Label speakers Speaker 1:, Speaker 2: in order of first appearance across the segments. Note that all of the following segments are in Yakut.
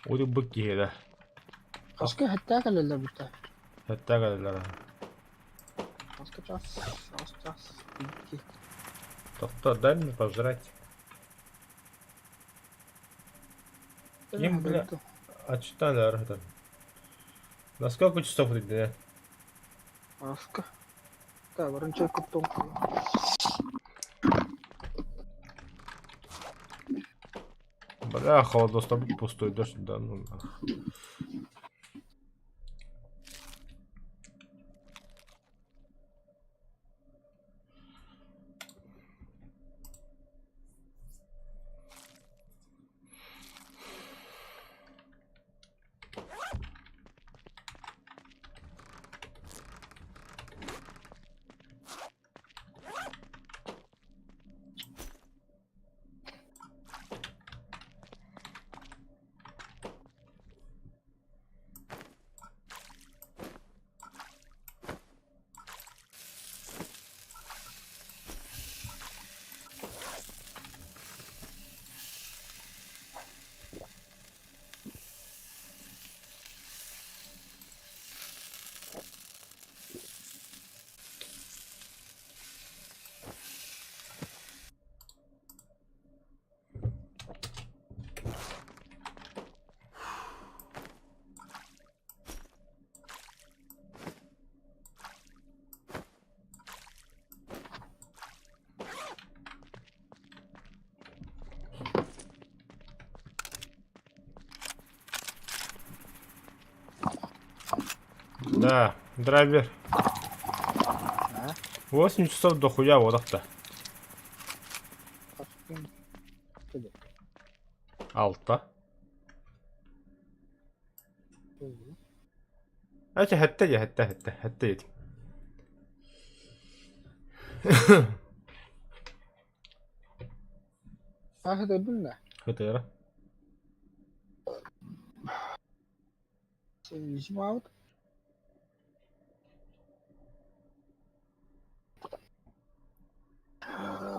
Speaker 1: Утуйбут киһи да.
Speaker 2: Хаска хэттээх кэлэллэр бутта.
Speaker 1: Хэттээх кэлэллэр.
Speaker 2: Хаска час, час, час, икки.
Speaker 1: Тохто, дай мне пожрать. Ким, бля, отчитали аргытан. На сколько часов ты,
Speaker 2: Аска. Да, ворончай куттун.
Speaker 1: Бля, холодостор пустой дождь, да, ну нах. Да, драйвер. 8 часов дохуя бодохто. Алта. Эчи хэттэ дьэ хэттэ хэттэ хэттэ етим.
Speaker 2: Аһытырдың да?
Speaker 1: Хытыра.
Speaker 2: Син аут.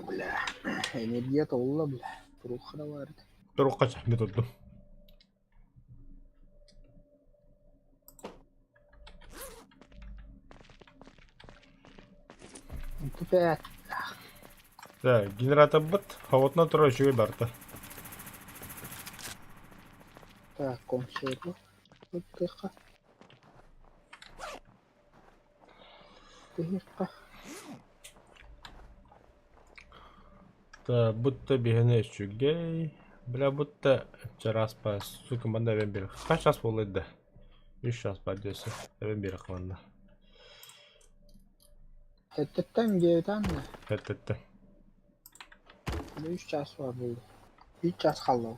Speaker 2: Бля. Энергия толла, бля. Турук бар.
Speaker 1: Турукка чахмы турдум.
Speaker 2: Тупе.
Speaker 1: Так, генераторбыт хавотна турар үчүгэй барда.
Speaker 2: Так, консерву. Тыха. Тыха.
Speaker 1: Та будто биһини үчүгэй. Бля, будто чараас па, сука, манна эбэн биэрэх. Хас час буолла да? Үс час ба десе. Эбэн биэрэх манна.
Speaker 2: Хэттеттен диэтэн да.
Speaker 1: Хэттеттен.
Speaker 2: Үс час бар болды. Үч час қалды.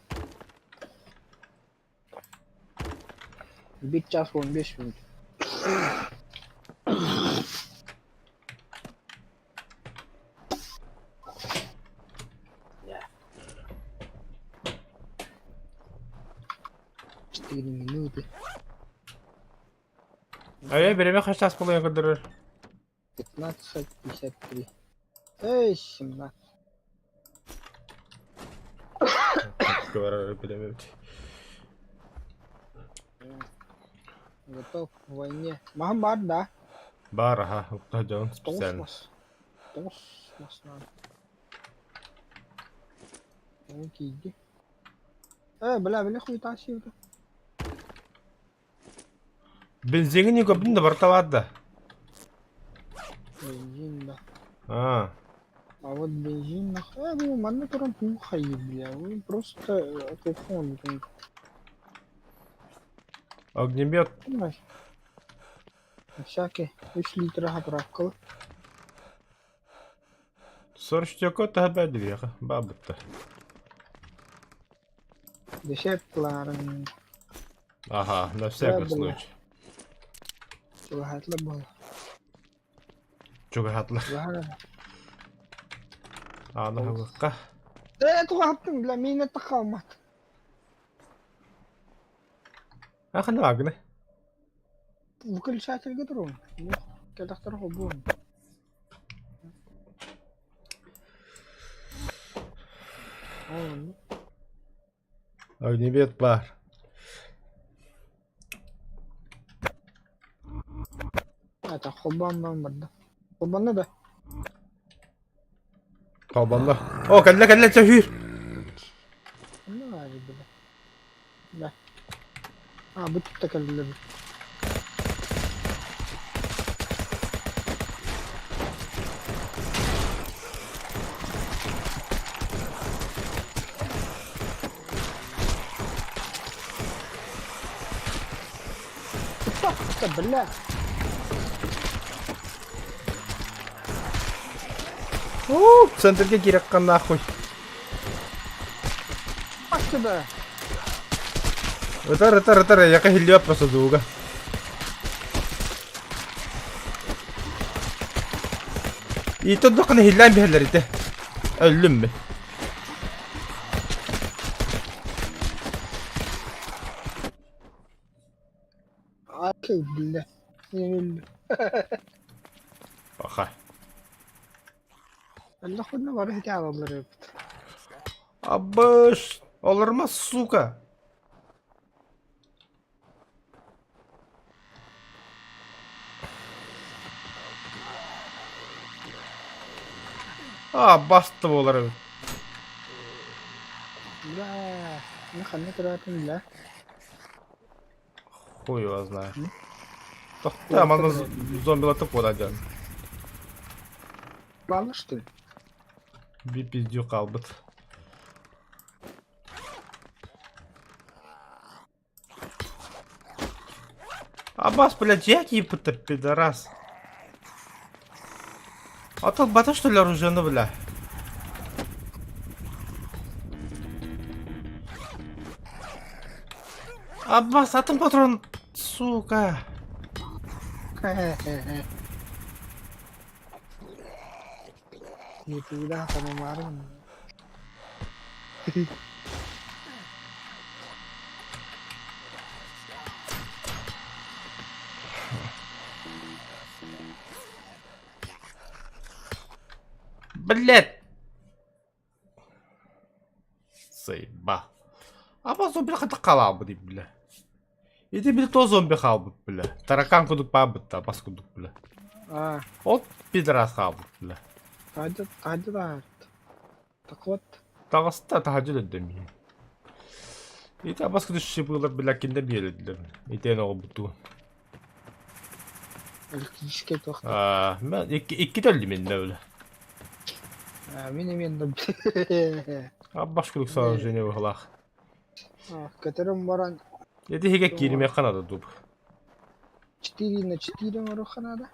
Speaker 2: Bir час 15 минут. 4 минуты.
Speaker 1: А я береме хас час буолуон көрдөрөр.
Speaker 2: 15.53. Эй, 17.
Speaker 1: Говорю, береме.
Speaker 2: Готов к войне. Маһым бар да.
Speaker 1: Бар, аха, укта дьон
Speaker 2: Тоғыз
Speaker 1: специально.
Speaker 2: мас. Тоғыз мас надо. Окей. Э, бля, бля, хуй сивді.
Speaker 1: Бензиҥин не көрдүм да барта бар да.
Speaker 2: Бензин, да.
Speaker 1: А,
Speaker 2: А вот бензин, нах... ну, манна туран тух бля. Вы просто кухон.
Speaker 1: Огнемет.
Speaker 2: Всякий. 3 литра заправка.
Speaker 1: 44 таһа бабытта.
Speaker 2: Десятларын.
Speaker 1: Ага, на всякий
Speaker 2: бля.
Speaker 1: случай.
Speaker 2: Чугаһатлы был.
Speaker 1: Чугаһатлар.
Speaker 2: Чугаһат.
Speaker 1: Аны хылыкка.
Speaker 2: Э, тугаһаттым, бля, мин это қалмат.
Speaker 1: Аханы агны.
Speaker 2: Выключательге турун. Келдактар хобун.
Speaker 1: Огнемет бар.
Speaker 2: Это холбоон барда. Холбонно да?
Speaker 1: Холбонно. О, кэллэ кэллэ чөһүүр.
Speaker 2: Ну, бля. Да. А, бу тутта кэллилэр. Тутта, бля.
Speaker 1: Уу, центрге кирэххэ нахуй.
Speaker 2: Сюда.
Speaker 1: Ытар, ытар, ытар, эйиэхэ иһиллибэт просто звуга. Иитэ онноххуна иһиллээн биһэллэр ити. Өллүм мин.
Speaker 2: Бля. Өллүм.
Speaker 1: Паха.
Speaker 2: Өллөххүнэ бары ити аалаллар эбит.
Speaker 1: Абыш! Олормо, сука! А, басты буолар эбит.
Speaker 2: Бля, ну ханна тураатын бля.
Speaker 1: Хуй его знает. Тохтоо, манна зомбилатык буолар дьон.
Speaker 2: Бааллар что ли?
Speaker 1: Би пиздю хаалбыт. Абас, блядь, я кииппиттэр, пидорас. А то бата что ли оружие, бля? Аббас, атын патрон, сука.
Speaker 2: Никогда самомарым.
Speaker 1: Блядь! Сыйба. Аба зомби хата хаалбыт бля. Ити били то зомби хаалбыт бля. Таракан кудук баабыт да, бас кудук бля.
Speaker 2: А,
Speaker 1: От пидорас хаалбыт бля.
Speaker 2: таһырдьа таһырдьа таһаарт. Так вот.
Speaker 1: Таҕыста таһырдьа өлөрдө миин. Ити абас кудук шипылар бля киндер биэрэллэр. Итиэн оҕобутуу.
Speaker 2: Электрическэй туох
Speaker 1: Аа, мен икки икки төллүм иннэ бля.
Speaker 2: А, мин эмиэ да
Speaker 1: Аббаш кудук сооружение быһылаах.
Speaker 2: Көтөрөн баран
Speaker 1: Ити иһигэ кииримиэххэ наада дуу.
Speaker 2: 4 на 4 оҥоруохха наада.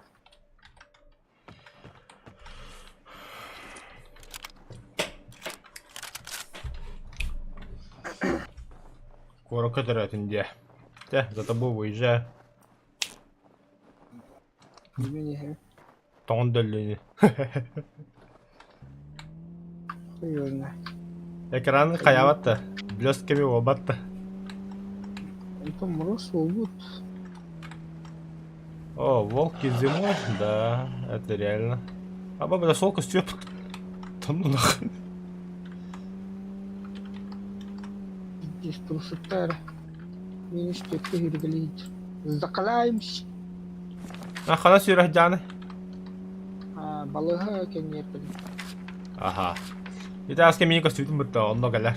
Speaker 1: Куоракка төрөөтүн диэ. Чэ, за тобой выезжаю.
Speaker 2: Мин иһэбин.
Speaker 1: Тоҥон дөллүнү.
Speaker 2: Хуй его знает.
Speaker 1: Экраны хайаабат да, блестками буолбат да.
Speaker 2: Онтон мороз буолбут.
Speaker 1: О, волки зимой, да, это реально. А баба дошел костюм. Да ну нахуй.
Speaker 2: Здесь трусыттар. Минус пятый үргэлиит. Закаляемся.
Speaker 1: А хана сүүрэх дьааны?
Speaker 2: Балыыһа кэнниэрбин.
Speaker 1: Аха. Ити ааска миин көстүүтүн бытта онно кэлэр.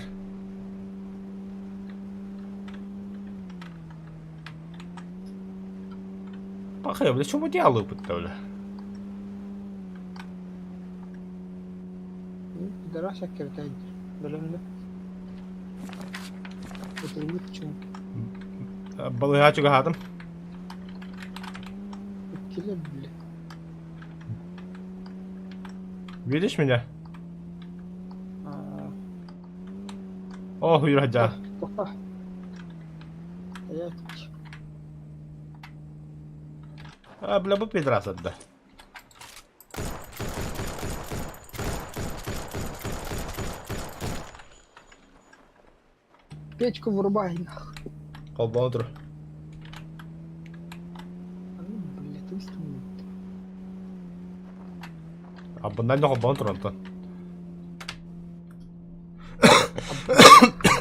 Speaker 1: Пахай, бля, чему делаю бытта, бля?
Speaker 2: Пидорас аккиртайд. Бөлөмнө. Ытылбыт чуҥ.
Speaker 1: Балыыһа чугаһаатым.
Speaker 2: Иккилэр бile.
Speaker 1: Видишь меня? О, хуйра
Speaker 2: Тоха. Стоять.
Speaker 1: А, бля, бу пидорас да.
Speaker 2: Печку вырубай нахуй.
Speaker 1: Холбоон тур.
Speaker 2: А ну, блядь, ты
Speaker 1: А банально холбоон тур онтон.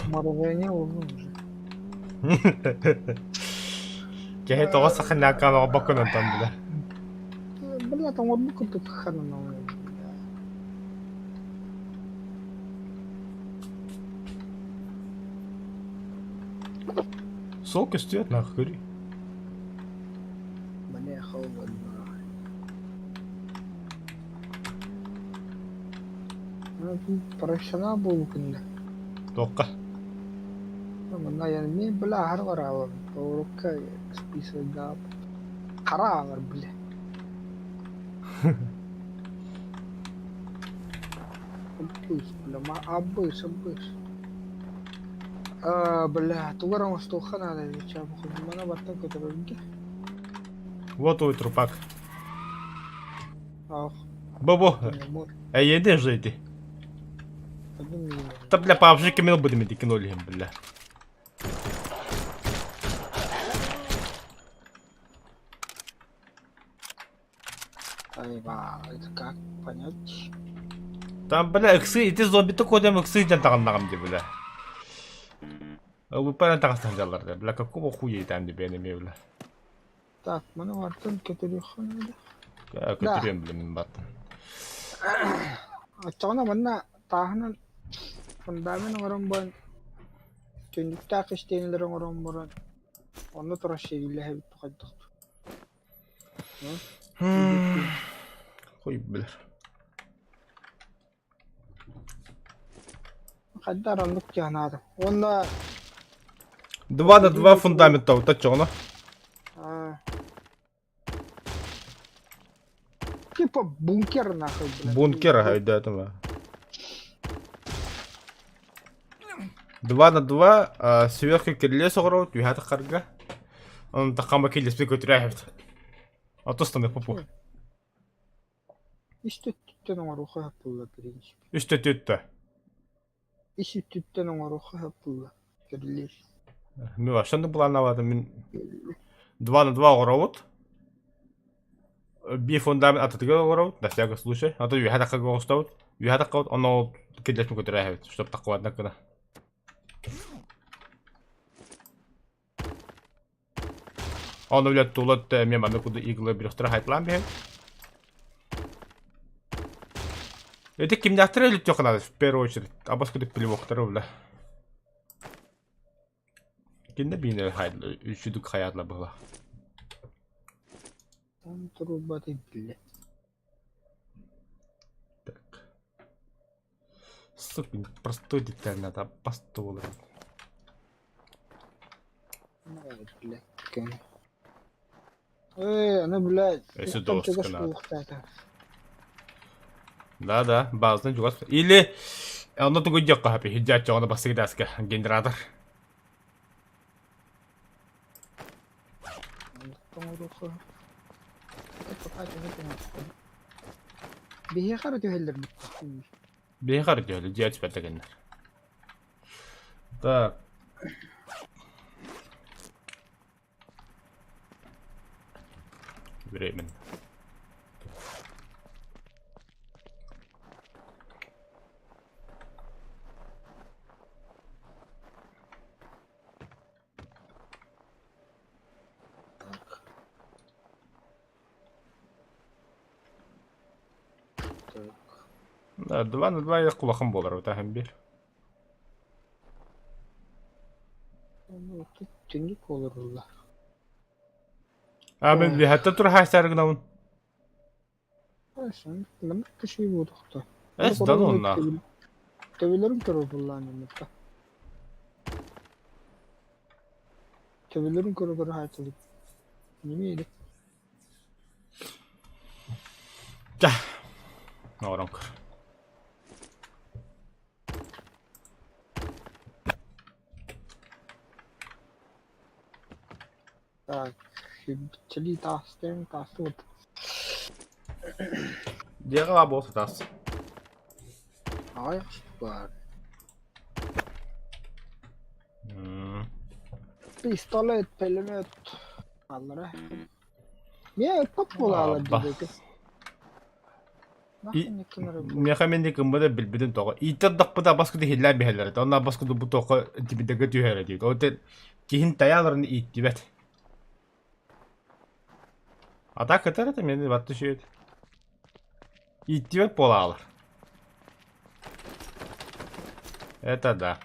Speaker 2: Морожение уже.
Speaker 1: Киһи тоҕо саханньааккаан оҕобоккун онтон бля.
Speaker 2: Бля, оҥорбут курдук ханана.
Speaker 1: Сол көстүөт нахуй көрүй.
Speaker 2: Мне холодно. Профессионал буолбуккун да.
Speaker 1: Туохха?
Speaker 2: Манна мен бля аһар бараабын. Урукка списокдаап. Хара аҕар бля. Абыс, бля, ма абыс, абыс. А, бля, тугар оҥостуохха наада Мана бартан көтөрөргө.
Speaker 1: Вот твой трупак.
Speaker 2: Ах,
Speaker 1: Бо-бо, эйиэдэ жити. Та бля, павжи кемел будем иди киноли, бля.
Speaker 2: Айва, это как понять?
Speaker 1: Там, бля, ыксы, ити зомбиты кодем ыксы дьэн таҕыннаҕым дии, бля. Ылбыппар таҕыстан дьаллар да, бля, какого хуя там дии бэйэни эмиэ, бля.
Speaker 2: Так, маны бартан көтөрүөххэ наада.
Speaker 1: Көтөрүөм, бля, мин бартан.
Speaker 2: Оччоҕуна манна тааһынан фундамент оҥорон баран, түннүктээх истиэнэлэри оҥорон баран, онно турар сиэдилэһэбит хайдах.
Speaker 1: Хуй билэр.
Speaker 2: Хайдар оннук дьаһанаатым. Уонна
Speaker 1: Два на два фундамента утаччоҕуна.
Speaker 2: Типа бункер нахуй, блядь.
Speaker 1: Бункер өйдөөтүм ээ. Два на два сверху кирилиэс оҕоробут үһэ тахарга. Онон таххама кирлиэспит көтүрээһэбит. Отустаны попу.
Speaker 2: Үс өттүттэн оҥоруохха сөп буолла в принципе.
Speaker 1: Үс төттүттэ.
Speaker 2: Ис өттүттэн оҥоруохха сөп буолла кирилиэс.
Speaker 1: Мен вообще планноватым. Мин два на два оҕоробут. Биир фундамент атытыгар оҕоробут, на всякий случай. А то үөһэ таххага оҕустабыт. Үөһэ таххабыт, онно ол кирлиэспин көтүрээһэбит, чтоб таххыбатна гына. Ону билэ тула эмиэ маннык курдук иглы бирөхтөрө хайплаан биһэн. Эти кимнээхтэрэ өлүттүөххэ наада в первую очередь. Абас кудук плевоктары бля. Кинде биинэ үчүдүк хайаатла быһла.
Speaker 2: Там турбаты биллэ.
Speaker 1: Так. Сука, простой деталь надо, бастолы.
Speaker 2: Блядь, Э, ну, блядь,
Speaker 1: Өссө
Speaker 2: там
Speaker 1: доска
Speaker 2: чугас
Speaker 1: надо.
Speaker 2: буолуохтаата.
Speaker 1: Да, да, базаны чугас. Или онно тугу диэххэ хапи, хиддьааччы бастыгыдаска генератор.
Speaker 2: Биһиэхэ эрэ түһэллэр
Speaker 1: Биһиэхэ эрэ түһэллэр, дьиэ түспэт гэннэр. Так. Время.
Speaker 2: Так. Так.
Speaker 1: Да, 2 на 2 кулахан буолар утаһын бир.
Speaker 2: Түннүк олоруллар.
Speaker 1: А мен биһэтте тур хайсаргынабын.
Speaker 2: Маннык киши буолуохта.
Speaker 1: Эс дан онна.
Speaker 2: Төбөлөрүн көрөр буллаан мытта. Төбөлөрүн көрө көрө хаачылып. Неме edi?
Speaker 1: Ча. Оорон көр.
Speaker 2: Так, чили таастын таастыбыт.
Speaker 1: Дьиэҕэ баа буолса таас.
Speaker 2: Аҕыйах баар. Пистолет, пулемет. Аллара. Миэ ыппат буолаалар диэки.
Speaker 1: Миэхэ мин кыммыта билбитин тоҕо. Ииттэр дахпыта баскыты иһиллээн биһэллэр этэ. Онно баскыты бу тоҕо тибидэгэ түһэрэ диэбит. Ол киһин тайааларын ииттибэт. А так это это мен батты сүйет. Ииттибэт буолаалар. Это да.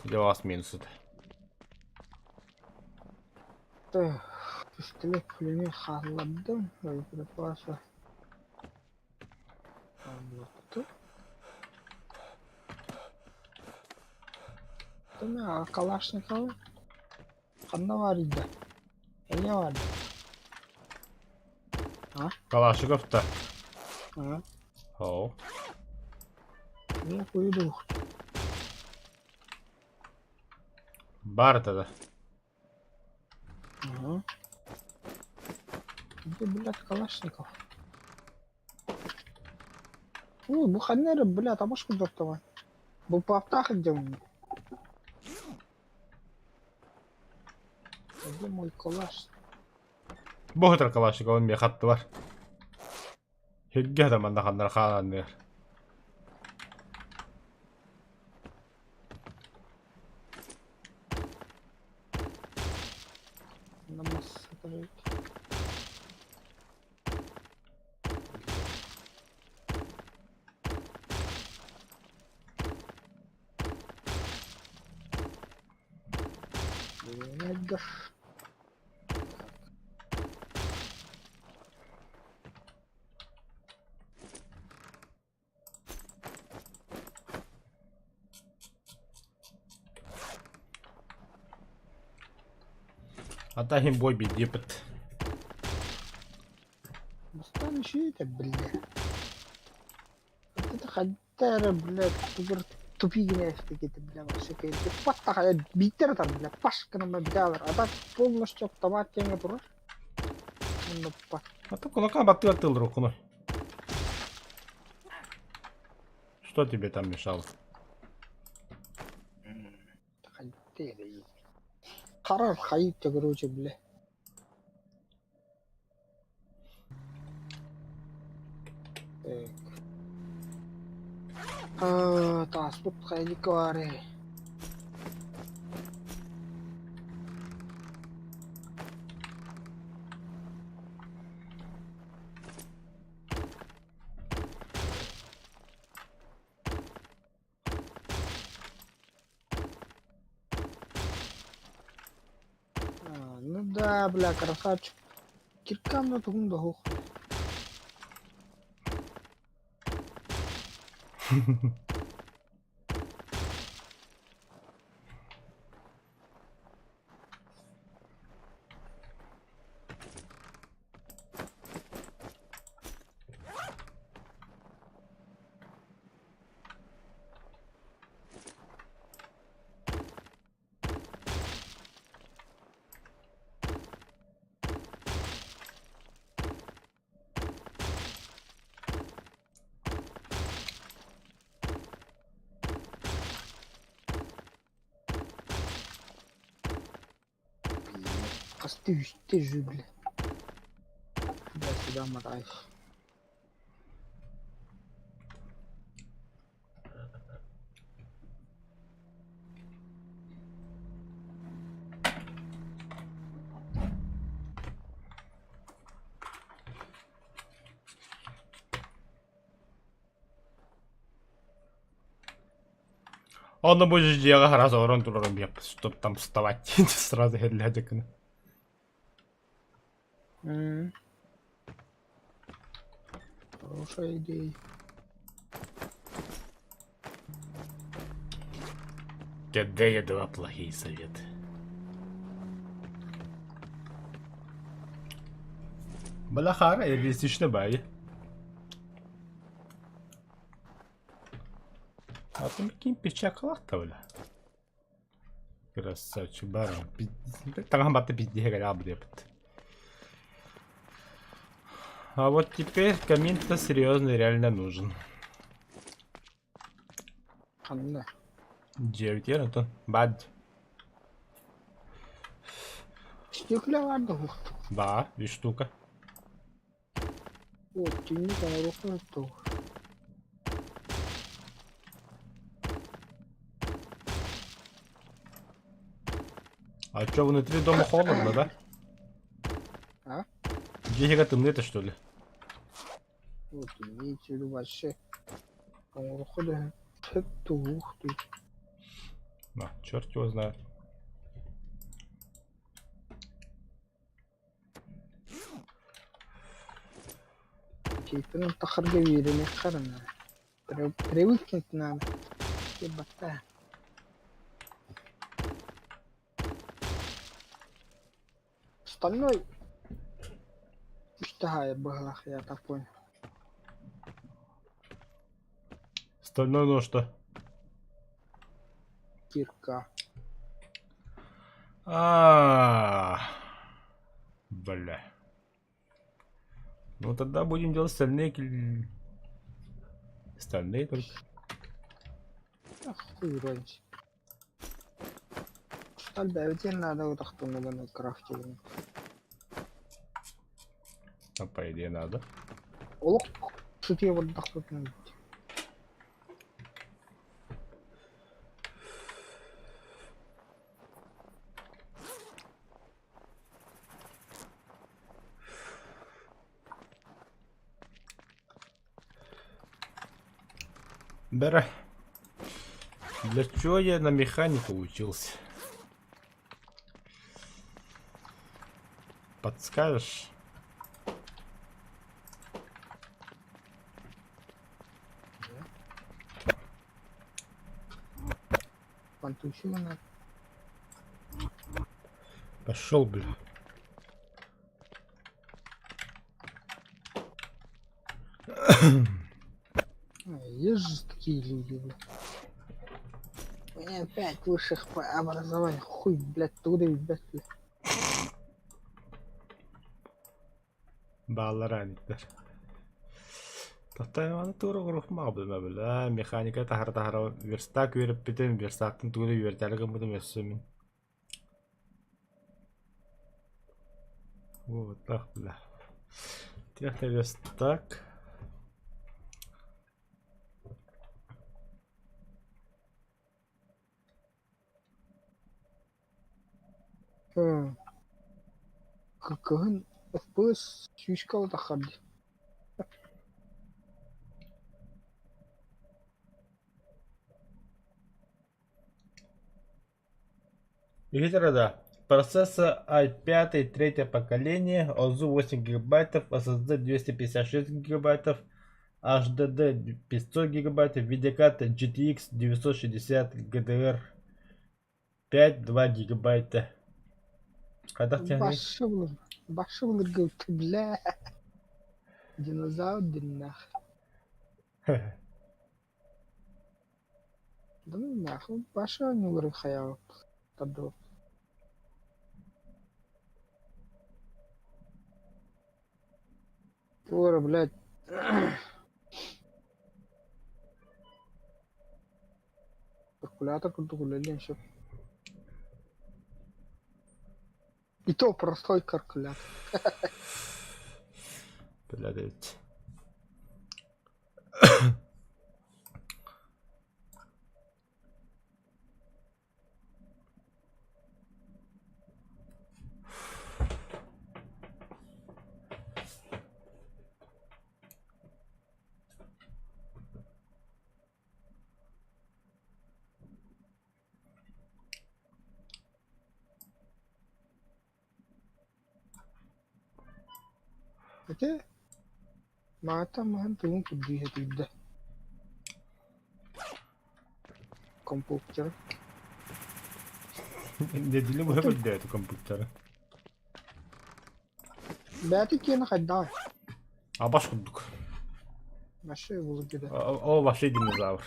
Speaker 1: Для вас минус это.
Speaker 2: Пистолет пулемет хааллардым. Боеприпасы. Калашникова ханна баарый да? Эмиэ баар да?
Speaker 1: Калашников да.
Speaker 2: А?
Speaker 1: Оо.
Speaker 2: Эмиэ куйдух.
Speaker 1: Баар да.
Speaker 2: Ага. Где, блядь, Калашников? Ой, бу ханна эрэ, блядь, абаш курдаттаҕа. Бу паптаах илдьэҥ. Где мой калаш?
Speaker 1: Бу сытар Калашниковым миэхэ аттыбар. Сиргэ да манна ханнара хааланныар.
Speaker 2: Намас сытар эбит. Блядь.
Speaker 1: Ата иһин бой биирдиэппит.
Speaker 2: Бастаан үчүгэй этэ, блядь. Это хайда эрэ, блядь, тугар тупигин эфтикити, бля, вообще кэлбит. Паттаха бииттэр атар, бля, паш гынан бля, а так полностью автомат диэҥҥэ турар. Онно
Speaker 1: А то кулака баттыгар тыллар окуну. Что тебе там мешало?
Speaker 2: Хайда эрэ Харар хайыт короче, бля. Так. А, тааспыт хайдык баарый? А, ну да, бля, красавчик. Киркам да тугум да хух. Хасты үстэ жү, бля. Бля, сюда мотаюсь.
Speaker 1: Онно бу дьиэҕэ сразу орон турарым чтоб там вставать сразу херлээдиккин.
Speaker 2: Хорошая идея.
Speaker 1: Когда я дала плохие советы. Балахара, реалистично бай. А там ким печаклах-то, бля. Красавчик, барон. Таҥаһын батты пиздиһэ кэлэ А вот теперь камин-то серьезно реально нужен.
Speaker 2: Ханна.
Speaker 1: Девять это бад.
Speaker 2: Стекля да хух.
Speaker 1: Да, и штука.
Speaker 2: О, түннүк оҥоруохха туох.
Speaker 1: А чё, внутри дома холодно, да?
Speaker 2: А?
Speaker 1: Дьиэҕэ тымныыта, что ли?
Speaker 2: Вот имеете в виду вообще оҥоруохха да сөп туһуох дуу.
Speaker 1: На, черт его знает.
Speaker 2: Кейпин тахарга үөрэниэххэ эрэ наада. Привыкнуть надо. Ебата. Остальной үстэһаайа быһалаах я так понял.
Speaker 1: Стальной нож что?
Speaker 2: Кирка.
Speaker 1: А, бля. Ну тогда будем делать стальные Стальные только.
Speaker 2: А хуй разница. Сталь бэйбитиэн наада утахтанна крафтигын.
Speaker 1: А по идее надо.
Speaker 2: Олох сытыйа бардахпытына
Speaker 1: Бера. Для чего я на механику учился? Подскажешь?
Speaker 2: Фантусина.
Speaker 1: Пошел, бля.
Speaker 2: Есть же такие люди, бля. У меня пять высших по образованию. Хуй, блядь, туда блядь.
Speaker 1: Бааллара эниттэр. Тохтоойманы туора оҥоруохпун баҕарбытым механика таһара-таһара верстак үөрэппитим, верстактан тугу эрэ үөрэтээри гыммытым өссө мин. Вот так, бля. Тиэхтэ верстак.
Speaker 2: Кыһын ФПС сүүскэ таххар дии.
Speaker 1: Видите, да. Процессор i5 третье поколение, ОЗУ 8 гигабайтов, SSD 256 гигабайтов, HDD 500 гигабайтов, видеокарта GTX 960 GDR 5 2 гигабайта. Хайдах диэний?
Speaker 2: Башы былыр, башы былыргы бля. Динозавр диннах. Да ну нахуй, башы оонньуулары хайаабыт тардыбыт. Туора, блядь. Калькулятор курдук үлэлиэн сөп. И то простой калькулятор.
Speaker 1: Блядь.
Speaker 2: Ити маата маһын тугун курдуу сатыырда. Компьютер.
Speaker 1: Неделю быһа көрдөөтү компьютеры.
Speaker 2: Бэйэтин киэнэ хайдаҕый?
Speaker 1: Абаш курдук.
Speaker 2: Вообще былыргыда.
Speaker 1: О, вообще динозавр.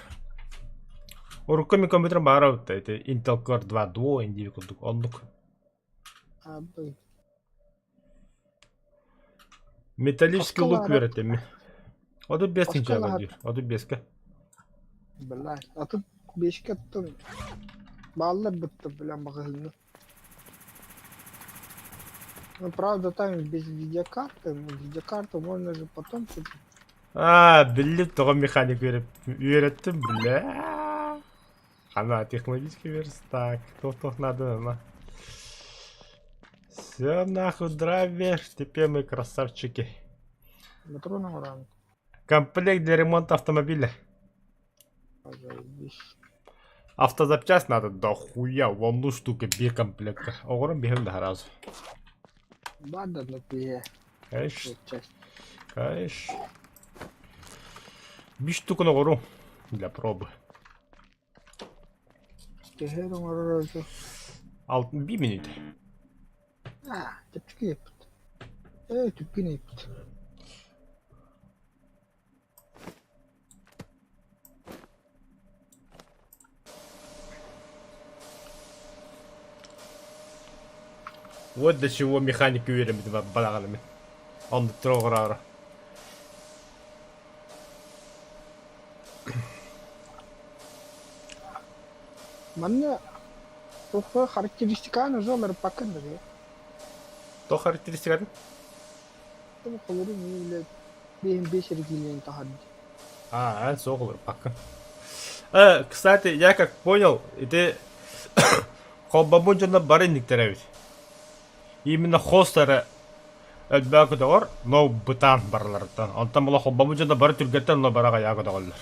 Speaker 1: Урукку мин компьютерым баара эбит ити Intel Core 2 Duo диэби курдук оннук.
Speaker 2: Абый.
Speaker 1: Металлический лук
Speaker 2: Осколара.
Speaker 1: үөрэтэммин. Отут биэс тыһыынча
Speaker 2: Осколара.
Speaker 1: диир. Отут биэскэ.
Speaker 2: Бля, а тут биэскэ оттон бааллар бытта бля маҕаһыыҥҥа. Ну, правда, там без видеокарты, но видеокарту можно же потом купить.
Speaker 1: Аа, биллим тоҕо механик үөрэттим, бля. Она технологический верстак. Туох-туох надо, на. Все нахуй драйвер, теперь мы красавчики.
Speaker 2: Матрона Уран.
Speaker 1: Комплект для ремонта автомобиля.
Speaker 2: Заебись.
Speaker 1: Автозапчасть надо до хуя, вон штука, бир комплекта. Оҕорон биһим да сразу.
Speaker 2: Бада на пие.
Speaker 1: Конечно,
Speaker 2: Запчасть.
Speaker 1: конечно. Биир штуканы оҕору для пробы.
Speaker 2: Төһө оҥорор
Speaker 1: Алтын bir минут.
Speaker 2: Аа, чэпчэки эппит. Ээ, түргэн эппит.
Speaker 1: Вот до чего механик үөрэммитим балаҕаным. Оннук оҕороро.
Speaker 2: Манна туох характеристиканы уже уларыппаккын да
Speaker 1: Туох характеристикатын?
Speaker 2: Холору мин биэс эргиилээн таһар
Speaker 1: А, суох уларыппаккын. Кстати, я как понял, ити холбоммут дьоно бары инниктэр эбит. Именно хост эрэ элбэх көтөҕөр, но бытаан барыларыттан. Онтон була холбоммут дьоно бары түргэттэн но бары аҕыйаҕа көтөҕөллөр.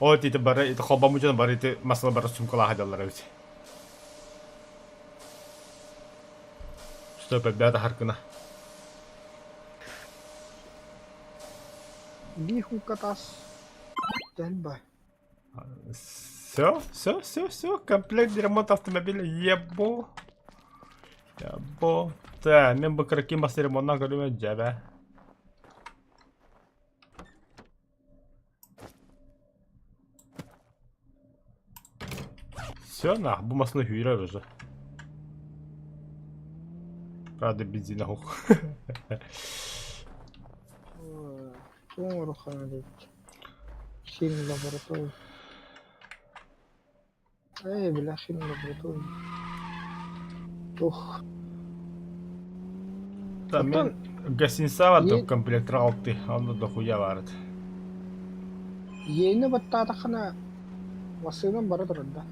Speaker 1: Ол ити бары ити холбоммут дьоно бары ити масла бары сумкалаах сылдьаллар эбит. Стоп, элбэҕи таһар гына.
Speaker 2: Биир куукка таас тэлбай.
Speaker 1: Все, все, все, все, комплект для ремонта автомобиля, ебо. Ебо. Та, мен бу кыракый мас ремонтна көрүмэ дьэбэ. Все, нах, бу масына hүүрэр уже. Правда, бензина хух.
Speaker 2: Туох диэбит. Химия лаборатория. Ээ, бля, химия лаборатория. Туох.
Speaker 1: Та
Speaker 2: Оттон
Speaker 1: мен гостиницаҕа
Speaker 2: Е-
Speaker 1: комплектра алты, онно дохуя баар этэ.
Speaker 2: Иэни баттаатаххына массыынам бара турар да.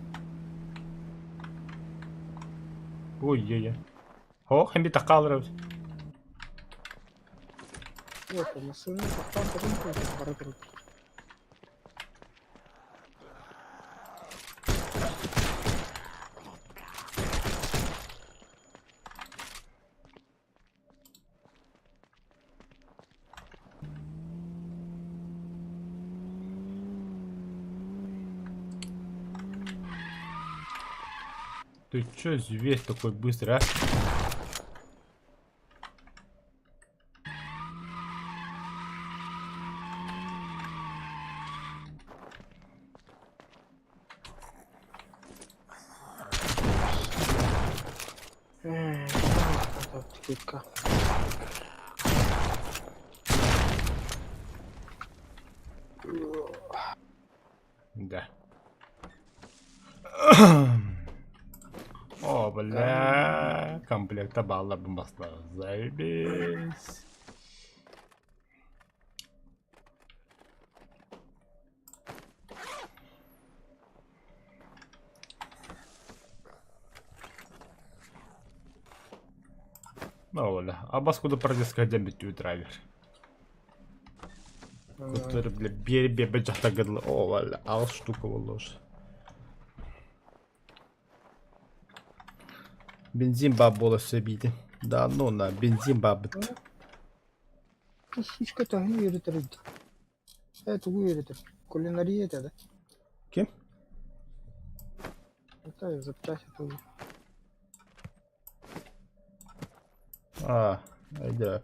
Speaker 1: Ой, е-е. О, хэмби такка эбит.
Speaker 2: Вот, массыына тохтоон туран бара турар.
Speaker 1: Ты чё, зверь такой быстрый, а?
Speaker 2: Ээ, Кикка.
Speaker 1: Да. О, бля, комплекта балларбын басла. Заебись. Ну, бля, а бас куда продеска бүттүү драйвер. Который, бля, бери бебе жахта гыдлы. О, бля, ал штука болду уже. Бензин баб бола сөбиди. Да, ну на, бензин бабыт.
Speaker 2: Сучка төһөнү үөрэтэр эбит. Ээ, тугу үөрэтэр? Кулинария этэ да?
Speaker 1: Ким?
Speaker 2: Это запчасть тугу.
Speaker 1: А, да.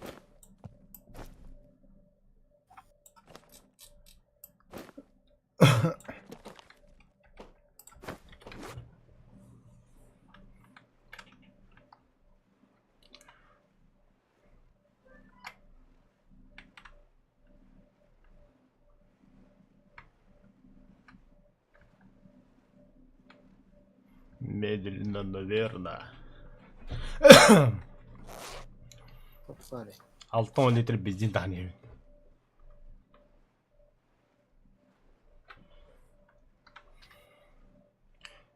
Speaker 1: Медленно, но верно.
Speaker 2: Тапсари.
Speaker 1: 6 литр бензин таһан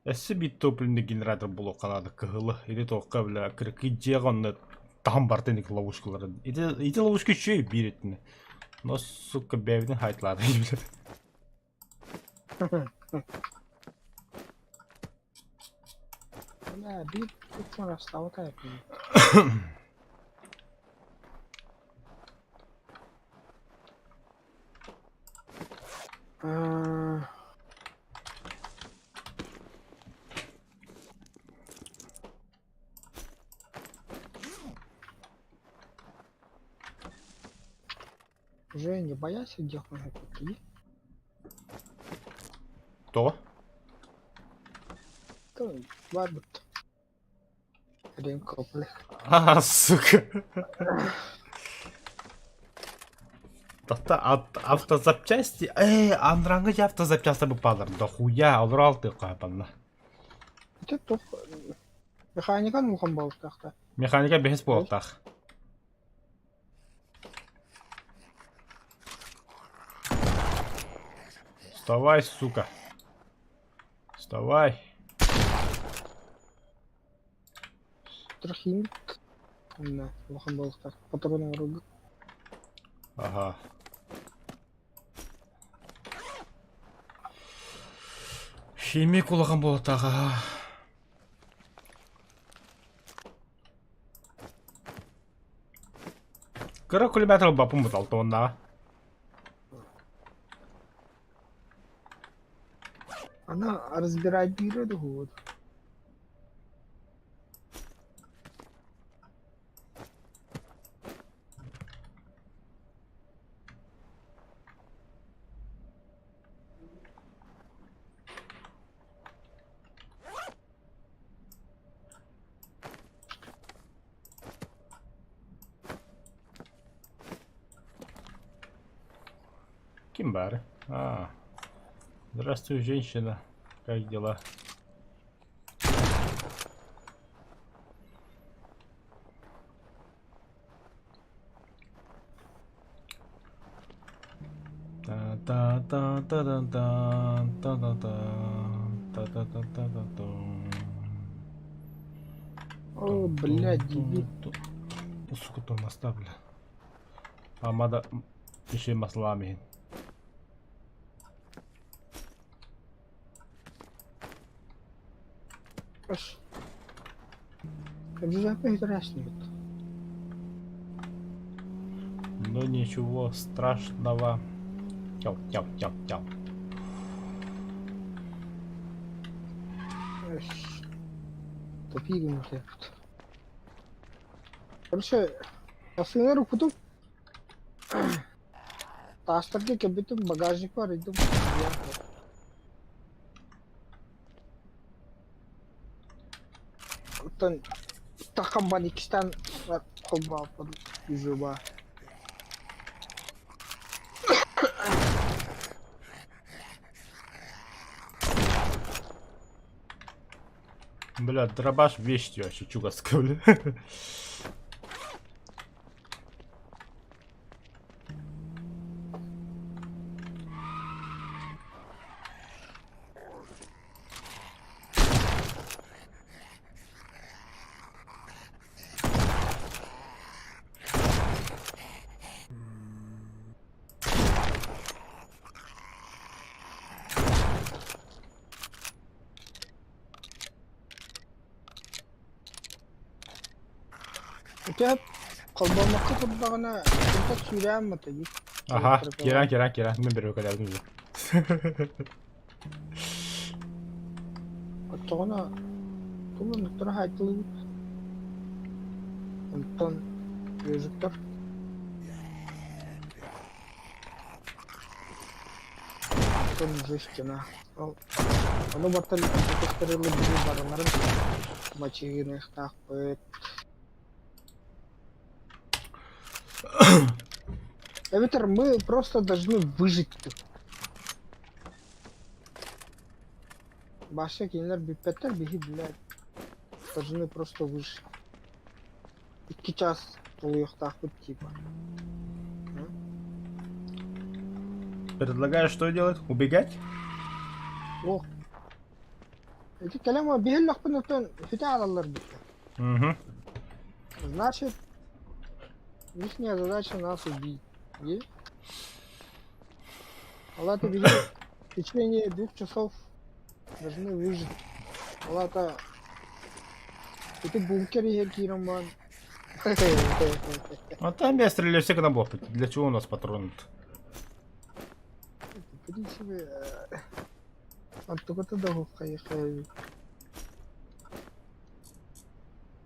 Speaker 1: Өссө биир топливный генератор буолуохха наада кыһылы. Или туохха бля кыракый дьиэҕэ онно Таһым барда инник ловушкалары. Ити, ити ловушка үчүгэй биир өттүнэ. Но, сука, бэйэбитин хайтылаата билэр.
Speaker 2: Бля, биир тупсар астаабыта Уже не боялся делать такие?
Speaker 1: Кто?
Speaker 2: Барбыт.
Speaker 1: А, сука. Тата автозапчасти. Эй, анраңы автозапчасти бупалар. Да хуя, олор алты капанна.
Speaker 2: Это тух механика улахан буолуохтаах.
Speaker 1: Механика бэһис буолуохтаах. Вставай, сука. Вставай.
Speaker 2: Трохимик. Онно улахан буолуохтаах. Патрон оҥорорго.
Speaker 1: Ага. Химик улахан буолуохтаах. Аха. Кыра кулеметр ылбаппын буталта уоннааҕа.
Speaker 2: Она разбирать биирэ дуһуут.
Speaker 1: Ким баар? А, здравствуй, женщина. Как дела? Та-та-та-та-та-та, та-та-та-та-та, та-та-та-та.
Speaker 2: О, блядь, дебил.
Speaker 1: Сука, тормозда, бля. Ама да еще маслами.
Speaker 2: Аш. Джузеппе снимет.
Speaker 1: Ну ничего страшного. Тяу, тяу, тяу, тяу.
Speaker 2: Тупик гынна Короче, массыына уруккутун таастарга кэлбитим багажникпар арыйдым. Оттон таххан иккистээн холбооппун изуба.
Speaker 1: Бля, дробаш вещь вообще чугаска, бля.
Speaker 2: Ити холбоммокко турдаҕына кимтэн сүүрээн матыйыы.
Speaker 1: Аха, киран, киран, киран. Мин бөрөкөлөөбүтүм уже.
Speaker 2: Оччоҕуна тумуннуктара хаайтылыыбыт. Онтон ежиктар Онтон уже стена. Ол ону бартан көстөрүллү барыларын мачыыныахтаахпыт. Эбэтэр мы просто должны выжить тут. Баша кинилэр бүппэттэр, биһи, блядь, должны просто выжить. Икки час тулуйуохтаахпыт типа.
Speaker 1: Предлагаю что делать? Убегать?
Speaker 2: Ох. Ити кэлэн биһиллэхпин оттон сүтэ аалаллар бүттэ.
Speaker 1: Угу.
Speaker 2: Значит, Ихняя задача нас убить. И? Алата били в течение 2 часов должны выжить. Алата ити бункер иһэ киирэн баран
Speaker 1: А там я стреляю все на бог. Для чего у нас патроны?
Speaker 2: В принципе, онтуката да хайы.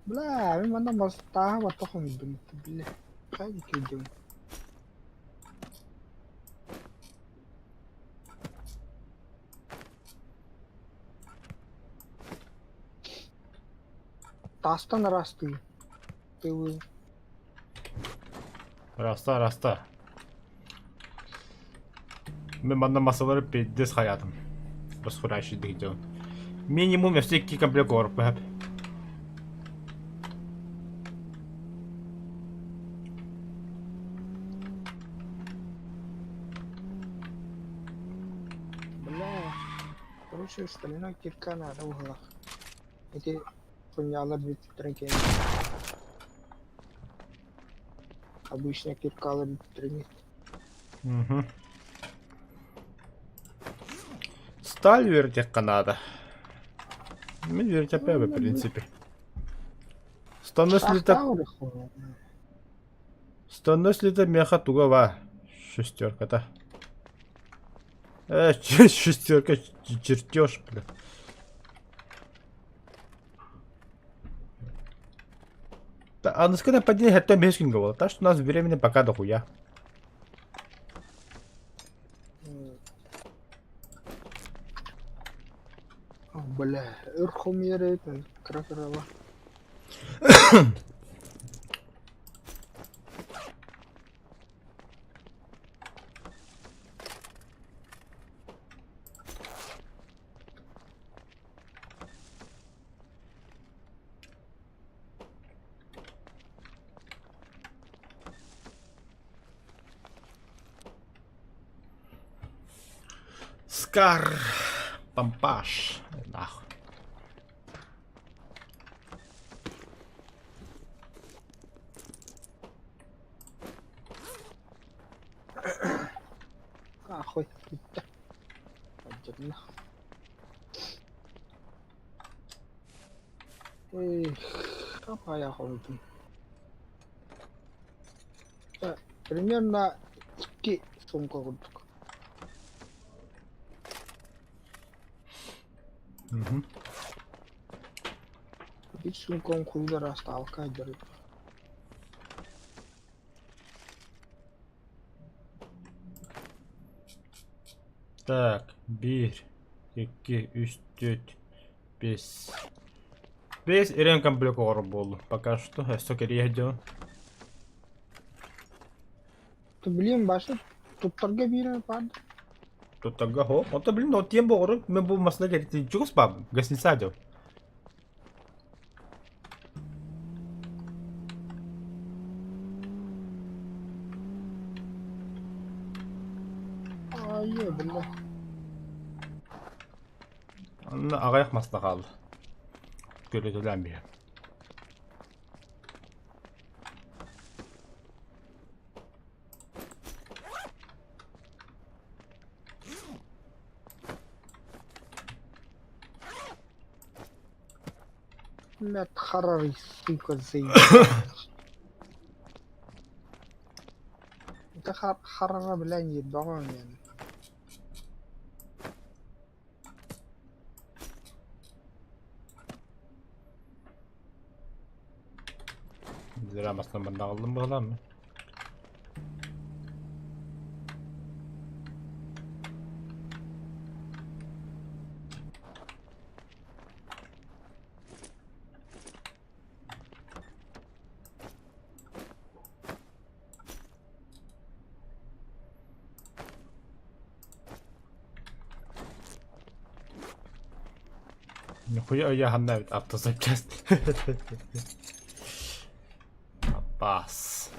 Speaker 2: Бля, мин манна мастааһы баттах хомуйдум, бля. Хайа күйдүм. Таастан ыраастыы. Тылы.
Speaker 1: Раста, раста. Мин манна массалары пиздец хаятым. Расхурящий дигден. Минимум все икки комплект оҥорбут.
Speaker 2: Бля. Короче, стальной кирка надо углах. Эти хуйнялар бүттүрэн кэлин. Обычная киркалар бүттүрэн.
Speaker 1: Угу. Сталь үөрдиэххэ наада. Мин үөрдьэппэ в принципе. Станной слита меха туга ба. Шестерка-то. Шестерка чертеж, бля. А ну сколько нападение это без было. Так что у нас времени пока дохуя.
Speaker 2: Бля, өр хомуйар эбит кыра кырала.
Speaker 1: Скар. Пампаш. Нахуй.
Speaker 2: Нахуй. Бүттэ. Алдьанна. Эх, хап-хайа хомуйдум. Примерно икки сумка курдук.
Speaker 1: Угу.
Speaker 2: Биир сумкам куллар астаалка дьарык.
Speaker 1: Так, биир, икки, үс, түөрт, биэс. Биэс ремкомплект оҕоро буоллум. Пока что өссө кэрийэ дьон.
Speaker 2: Блин, башы туттарга биирэ баар.
Speaker 1: Туттарга хо. Онто блин, ол тиэн боҕору мен бу масына кэритин чугас баабын. Гостиница дьон.
Speaker 2: Айы, бля.
Speaker 1: Онно аҕыйах маста хаалла. Көрүтэлээн биһэ.
Speaker 2: Блядь, харарый, сука, заебал. Это харара, бля, не ебал меня.
Speaker 1: Зря масна манна аҕаллым быһалааммын. Нихуя ыйааһынна эбит автозапчасть. Аппаас.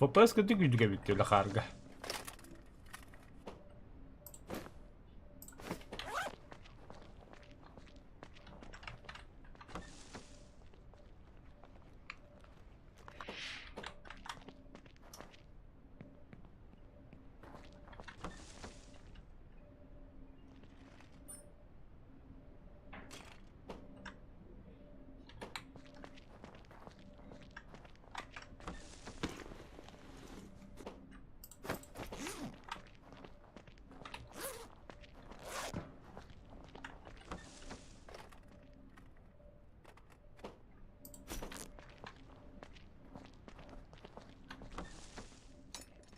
Speaker 1: FPS кытта күүтүгэ бүттүлэ хаарга.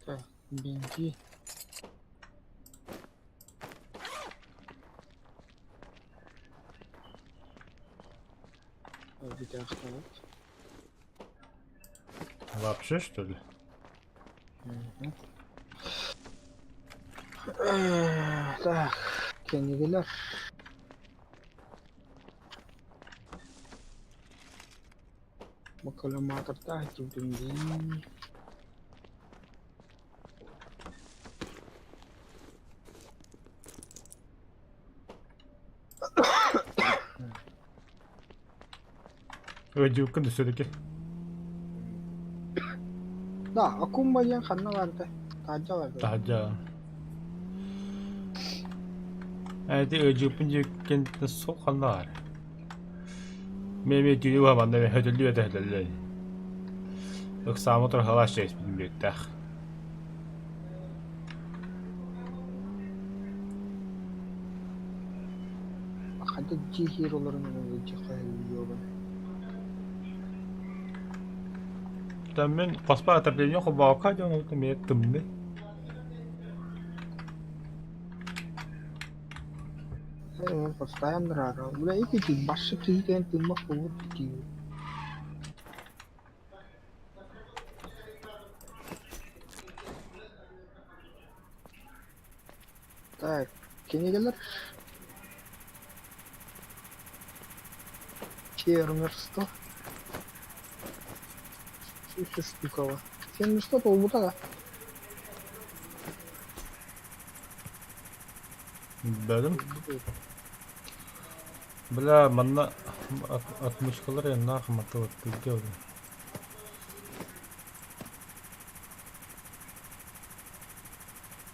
Speaker 2: Так, бенти. Бүтээхтээбит.
Speaker 1: Вообще, что ли?
Speaker 2: Так, кинигэлэр. Бакалавратаах дии.
Speaker 1: Ыдьыыккын все-таки.
Speaker 2: Да, Акумба диэн ханна барда? Таһырдьа барда.
Speaker 1: Таһырдьа. Эти ыдьыыппын дьиэккин суох ханна баар? Мин түүнү уһаманна мен хөтөллүү этэ хөтөллүү. Ыксаама турхалааш чэйспитин бүөттээх.
Speaker 2: Ханта дьиэ иһигэр олорон ыдьыыппын
Speaker 1: Мин хоспор отопление холбоокко диэн ол эмиэ тымныы.
Speaker 2: Постоянно рара. Бля, ити башы киһи тыыммах буолур дии. Так, кинигэлэр Фермерство. Үс штукала. Фермерство буолбута да.
Speaker 1: Бэлэм. Бля, манна отмычкалар нах матыват сделали.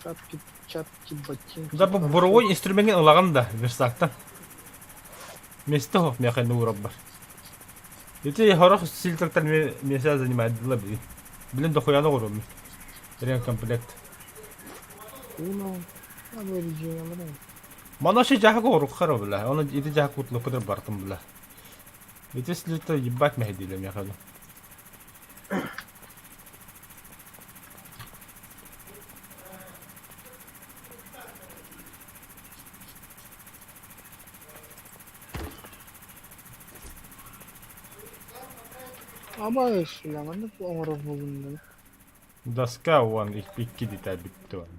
Speaker 2: Шапки, чапки, ботинки.
Speaker 1: Да бу буровой инструментин ылаҕын да верстактан. Место хоп миэхэ уурабар. Ити хорох силтактар меся занимает дела били. Билин дохуяны оҕоруом. Ремкомплект.
Speaker 2: Уно,
Speaker 1: Мана ше жаһак оҕорукхара бля. Оны ити жаһак кутлуккутар бартым бля. Ити слита ебать мэһэдиилэ миэхэ.
Speaker 2: Аба маннык оҥорор буолуннар.
Speaker 1: Доска уон икки дитэ бүттү уон.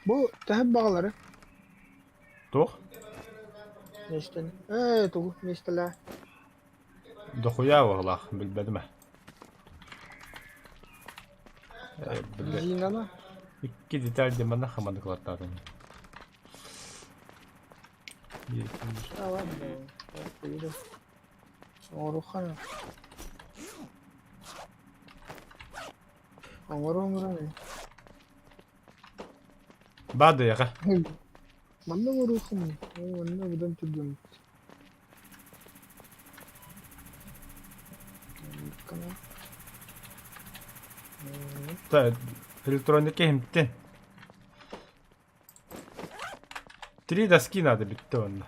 Speaker 2: Бу төһө баҕалары?
Speaker 1: Туох?
Speaker 2: Миэстэни. Ээ, тугу миэстэлээ?
Speaker 1: Дохуя оҕолоох, билбэтим ээ. Э, бile.
Speaker 2: Зинаны?
Speaker 1: Икки деталь демона хамадыклаттаатым.
Speaker 2: А, ладно. Оҥоруохха Оҥоро оҥорон
Speaker 1: Баадыйаҕа.
Speaker 2: Манна оҥоруоххум манна быдан түргэн.
Speaker 1: Та электроника иһимтин. Три доски надо бүттэ уонна.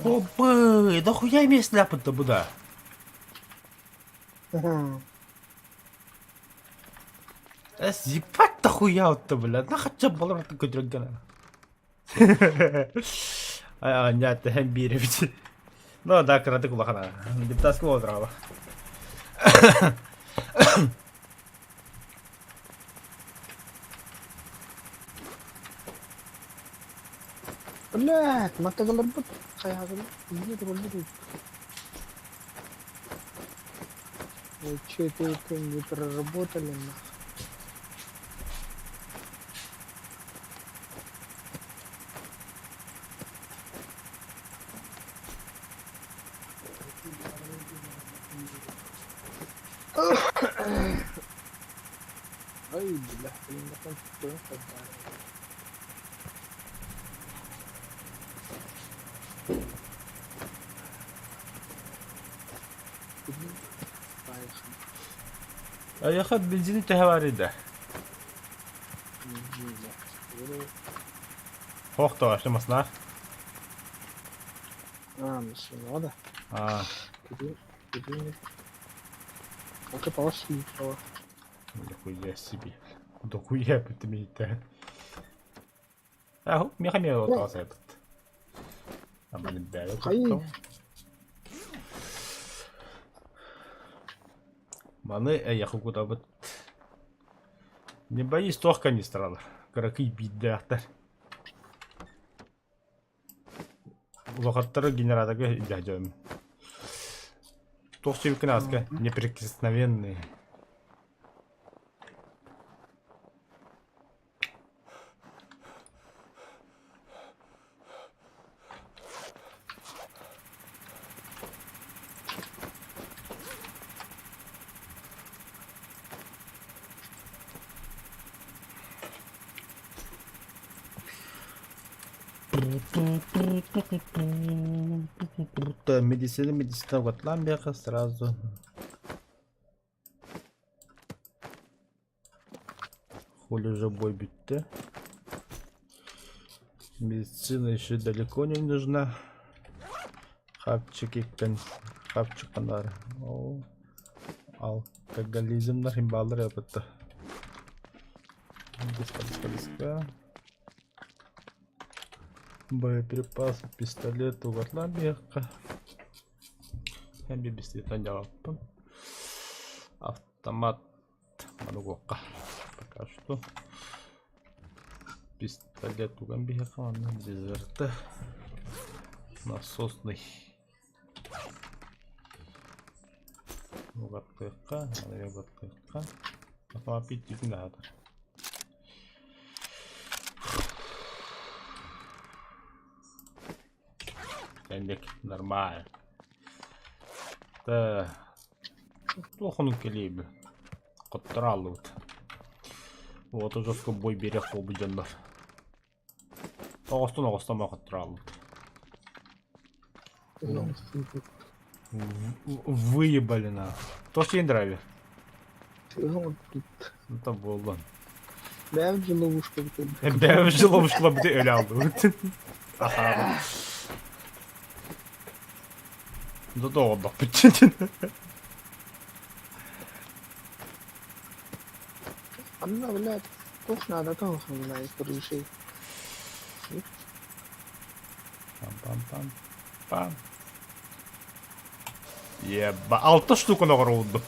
Speaker 1: Опы, да хуя мест ляпать-то буда. Эс, ебать дохуя-то, бля, нахача балар көтөргөн. Анньаат тэһэн биир эбит. Ну да, кыратык улахан. Диптаска одрава.
Speaker 2: Блядь, мотоциклларбыт хайаатылар? Эмиэ тураллар эбит. Ой, че это это не проработали нахуй. Ай, бля, блин,
Speaker 1: Эйиэхэ бензини төһө баарый да? Суох дуо, вообще массыынаҕа?
Speaker 2: А, машина, да.
Speaker 1: Аа,
Speaker 2: А ты пошли,
Speaker 1: дохуя себе. Дохуя бүтүмүйтэй. Аа, миэхэ эмиэ отоосайбыт. Аманы бэйэ
Speaker 2: Хайыы.
Speaker 1: куттал. Маны эйиэхэ кутабыт. Не боись, туох канистралар. Кыракый биирдээхтэр. Улахаттары генераторга илдьэ сылдьабын. Туох сүүрүккүн ааска неприкосновенные. Медицина, медицина угатлаан биэхэ сразу. Хули уже бой бүттэ. Медицина еще далеко не нужна. Хапчик иккен хапчик ханаар. Ол алкоголизмнар иһин бааллар эбит. Диска, диска, диска. Боеприпас, пистолет угатлаан биэххэ. Эн пистолеттан дьаҕаппын. Автомат манугуохха пока что. Пистолет уган биһиэхэ уонна дезерты насосный. Угаттыахха, аны угаттыахха. Автомат бүттүүтүн аһатар. Кэнник нормально. Да. Туох оннук кэлиэйбин. Хотторо ааллыбыт. Уоту жестко бой биэриэх буолбут дьоннор. Оҕостон оҕостон хотторо ааллыбыт. Выебали на. Туох сиэн драйвер? Ну там буоллун.
Speaker 2: Бэйэм же ловушка бүтэн.
Speaker 1: Бэйэм же ловушка бүтэ өлө алдыбыт. Ахаабыт. Зато оҕордохпут.
Speaker 2: Анна, блядь, туох наада туох блядь, крышей.
Speaker 1: Пам-пам-пам. Пам. Еба, алта штуканы оҕорулдум.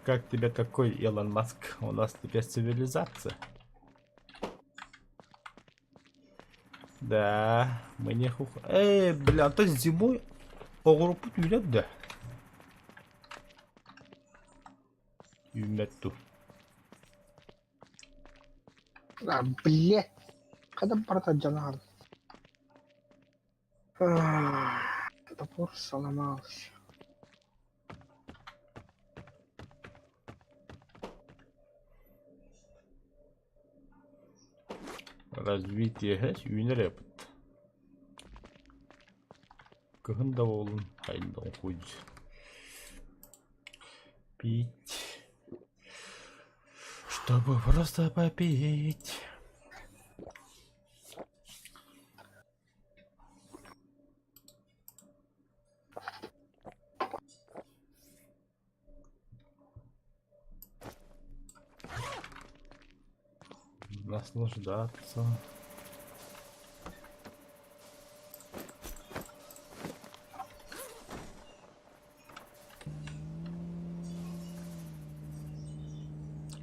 Speaker 1: Как тебе такой, Илон Маск? У нас теперь цивилизация. Да, мы не хух... Эй, бля, то зимой оҕуруппут үүнэр да? Үүммэт дуу?
Speaker 2: А, блядь. Когда барыта дьаҥаал. Топор сломался.
Speaker 1: Развитие үүнэр эбит. Кыһын да буоллун, хайын да хуй. Пить. Чтобы просто попить. Наслаждаться.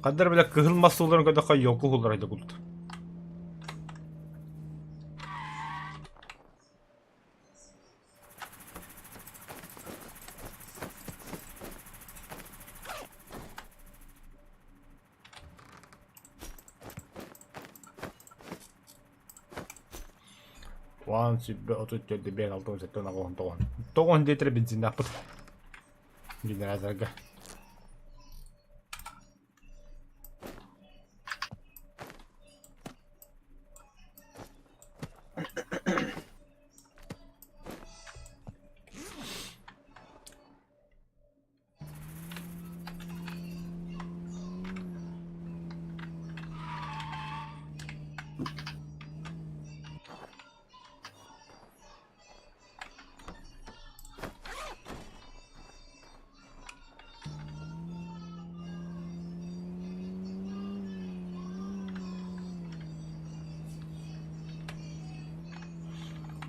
Speaker 1: Хандар бile кыһыл мас сууларын көтөххө йоку хуллар айда култ. Уон сүүрбэ 34 5 6 17 9 9. 9 литр бензиннаахпыт. Генераторга.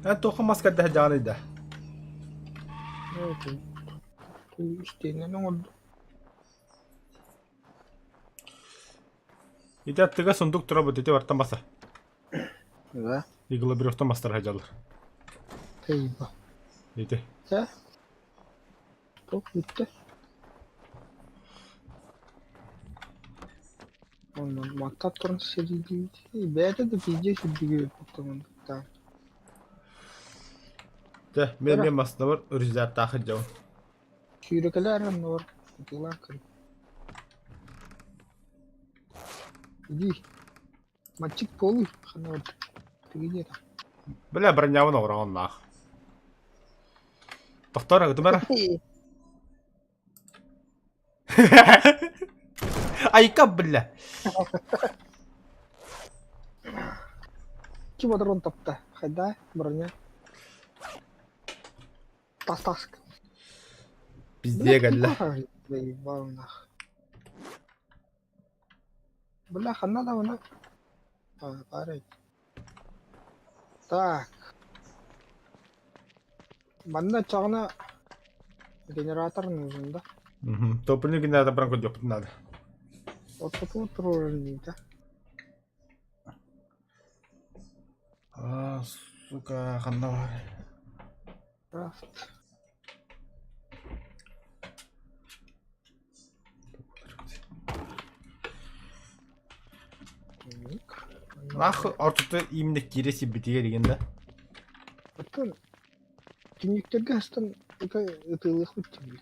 Speaker 1: Эн туохха мас кэрдэ сылдьаҕыный да?
Speaker 2: Истиэнэн оҥордум.
Speaker 1: Ити аттыга сундук турабыт, ити бартан баса.
Speaker 2: Да.
Speaker 1: Иглобревтан бастара сылдьаллар.
Speaker 2: Тейба.
Speaker 1: Ити.
Speaker 2: Чэ. Туох бүттэ? Онон мантан туран сэриилиибит. Бэйэтэ да пиздец үрдүгэр өлбүт
Speaker 1: Дьэ, мен мен массыынабар рюкзактаах сылдьабын.
Speaker 2: Сүүрэкэлээр оннугар ытыалаан көр. Иди. Мальчик полый ханна барда? Ты где там?
Speaker 1: Бля, бронябын оҕороҕун наах. Тохтоор, ытымара. Айка, бля.
Speaker 2: Ким оторон тапта? Хайда, броня. Тас тас.
Speaker 1: Пиздец кэллэ.
Speaker 2: Бля, ханна да она? А, парень. Так. Манна чаҕына генератор нужен, да?
Speaker 1: Угу. Топливный генератор баран көрдүөхпүт надо.
Speaker 2: Ортотугар туруоран да.
Speaker 1: А, сука, ханна бар?
Speaker 2: Крафт.
Speaker 1: Нах ортото именно киирэ сирбитигэр игин да?
Speaker 2: Оттон түннүктэргэ астан ытыалыахпыт дии.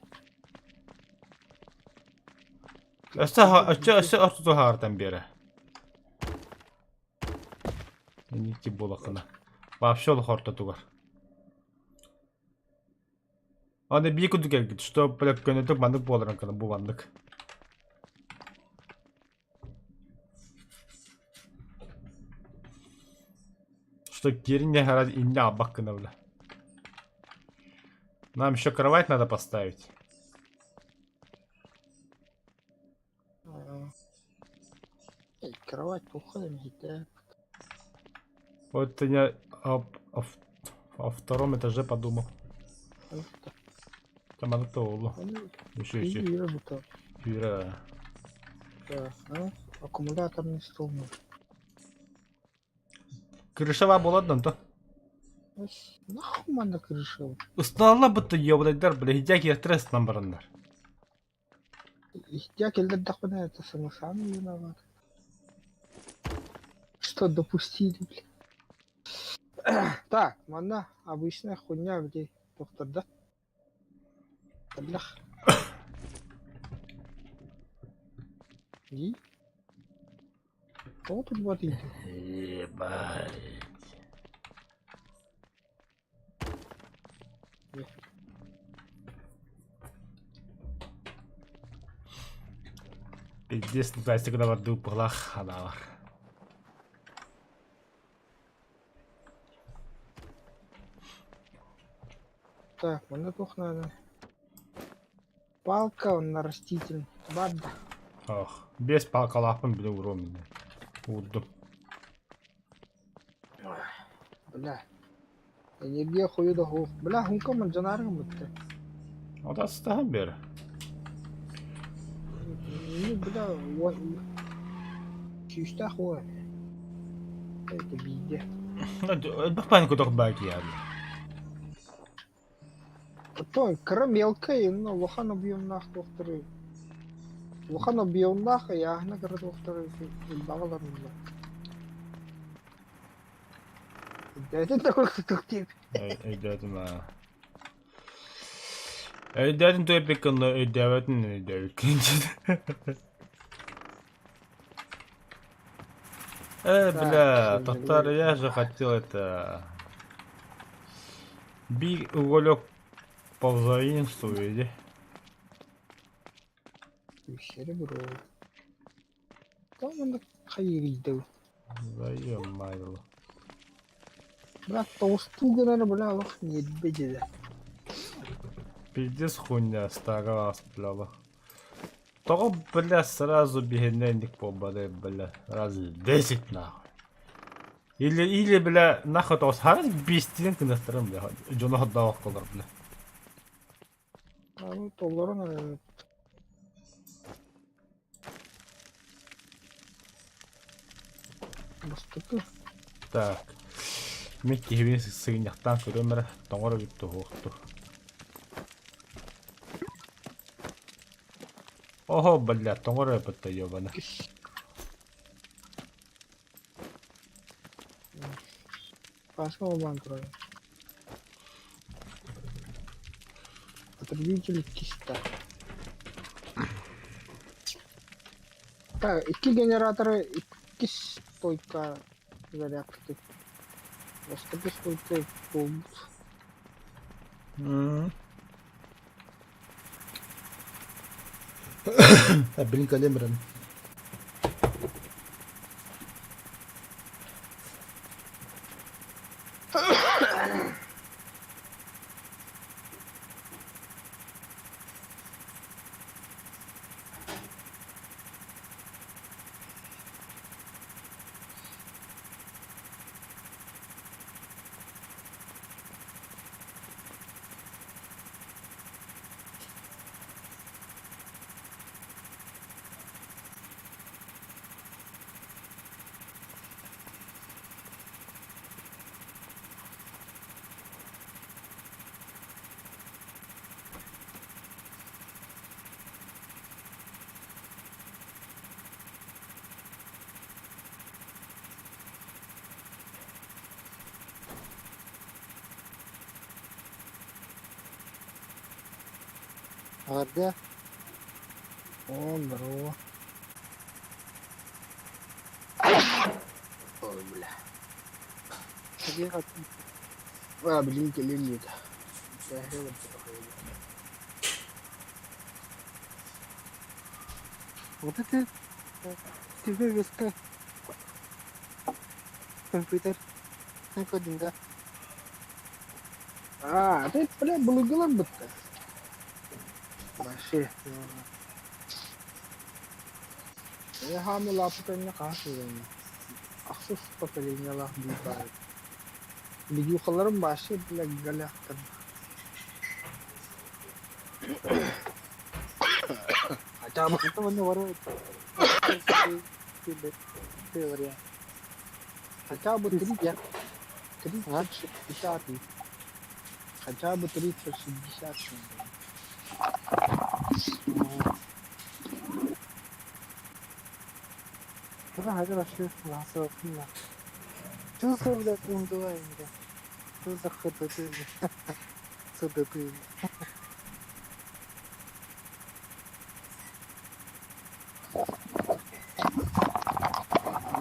Speaker 1: Өссө өссө өссө ортото хаартан биэрэ. Инники буолаххына. Вообще олох ортотугар. Аны биир курдук кэлбит, что бля көнөтүк маннык буоларын гына бу маннык. Что кирин не инне албак гына бля. Нам еще кровать надо поставить.
Speaker 2: Кровать уходим, да.
Speaker 1: Вот я об, о, о втором этаже подумал. Там оно то улу. Еще еще. Юра.
Speaker 2: Да, аккумуляторный стол.
Speaker 1: Крышева буолан онто.
Speaker 2: Нахуй манна крыша?
Speaker 1: Ыстаалла бытты ёбанайдар, бля, иһдьэ киэхтэрэ ыстан бараннар.
Speaker 2: Я кэллэрдэхпинэ это сам виноват. Что допустили, бля. Так, манна обычная хуйня, блядь, доктор, да? Блях. И? Кто тут вот идет?
Speaker 1: Ебать. Пиздец, Настя куда барды упала ханавар.
Speaker 2: Так, манна туох надо? Палка он на растительный. Бадда.
Speaker 1: Ох, без палкалаахпын бile уруом иннэ. Уурдум.
Speaker 2: Бля. Энергия хою да хуох. Бля, хунка мадьанааргын бытта.
Speaker 1: Ота сытаһан бер.
Speaker 2: Инник бля сүүстээх уол это биирдэ.
Speaker 1: Элбэх паан көтөх баа киһи.
Speaker 2: Оттон кыра мелкай инна улахан объемнаах туохтары улахан объемнаах ыйааһына кыра туохтары элбэҕи ылар Өйдөөтүн да курдук диэбит.
Speaker 1: Өйдөөтүм аа. Өйдөөтүн туйаппыккын өйдөөбөтүн өйдөөбүккүн. Э, бля, татар, я же хотел это... Биг уголек позаимствую, иди.
Speaker 2: Серебро. Там он хайырыйдыл.
Speaker 1: Да ё-моё.
Speaker 2: Брат, тоҕустуу гынары бля олох ньиэрбэ дьиэ.
Speaker 1: Пиздец хуйня старалась, бля. Тоҕо, бля, сразу биһиннэнник буолбатай, бля, раз 10 нахуй. Или, бля, нахуй тоҕус харас биэстинэн кынаттарым, бля, дьоно ходдаабаккалар, бля.
Speaker 2: Аны толорон эрэр. Бастакы.
Speaker 1: Так. Мин киһибин сыгынньахтаан көрүөм эрэ, тоҥор эбит туһуохту. Ого, бля, тоҥор эбит ёбана.
Speaker 2: Пашка обан турар. Потребитель киста. Так, икки генераторы икки стойка зарядки. Бастакы стойка буолбут.
Speaker 3: Блин, калемрен.
Speaker 2: Эҕэрдэ. О, здорово. Ой, бля. А, блин, кэлин диэтэ.
Speaker 4: Вот это тебе виска компьютер да.
Speaker 2: А, ты, бля, былыргылар бытта. Вообще. Я хаамы лааппытанна хаһан сылдьан ахсыс поколениелаах биир баар. Видюхаларым вообще, бля, галяхтар. Хотя бы
Speaker 4: Это он ворует.
Speaker 2: Хотя бы 30, 30-60. Хотя бы 30-60.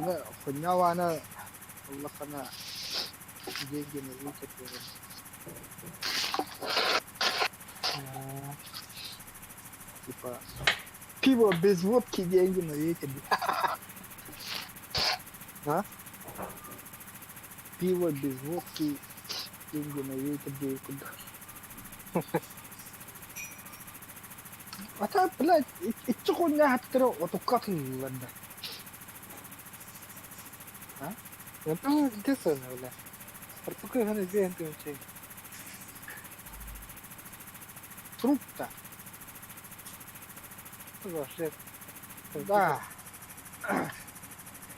Speaker 2: Аны хунньалаана ыллаххына деньги на ветер диэн. Типа пиво без водки, деньги на ветер.
Speaker 4: А?
Speaker 2: Пиво без водки, деньги на ветер диэн курдук. А так, блядь, иччи хунньаахаттара отукка атыылыыллар да.
Speaker 4: Это где бля? Артука гана зен ты вообще.
Speaker 2: Труп-то.
Speaker 4: Вообще.
Speaker 2: Да.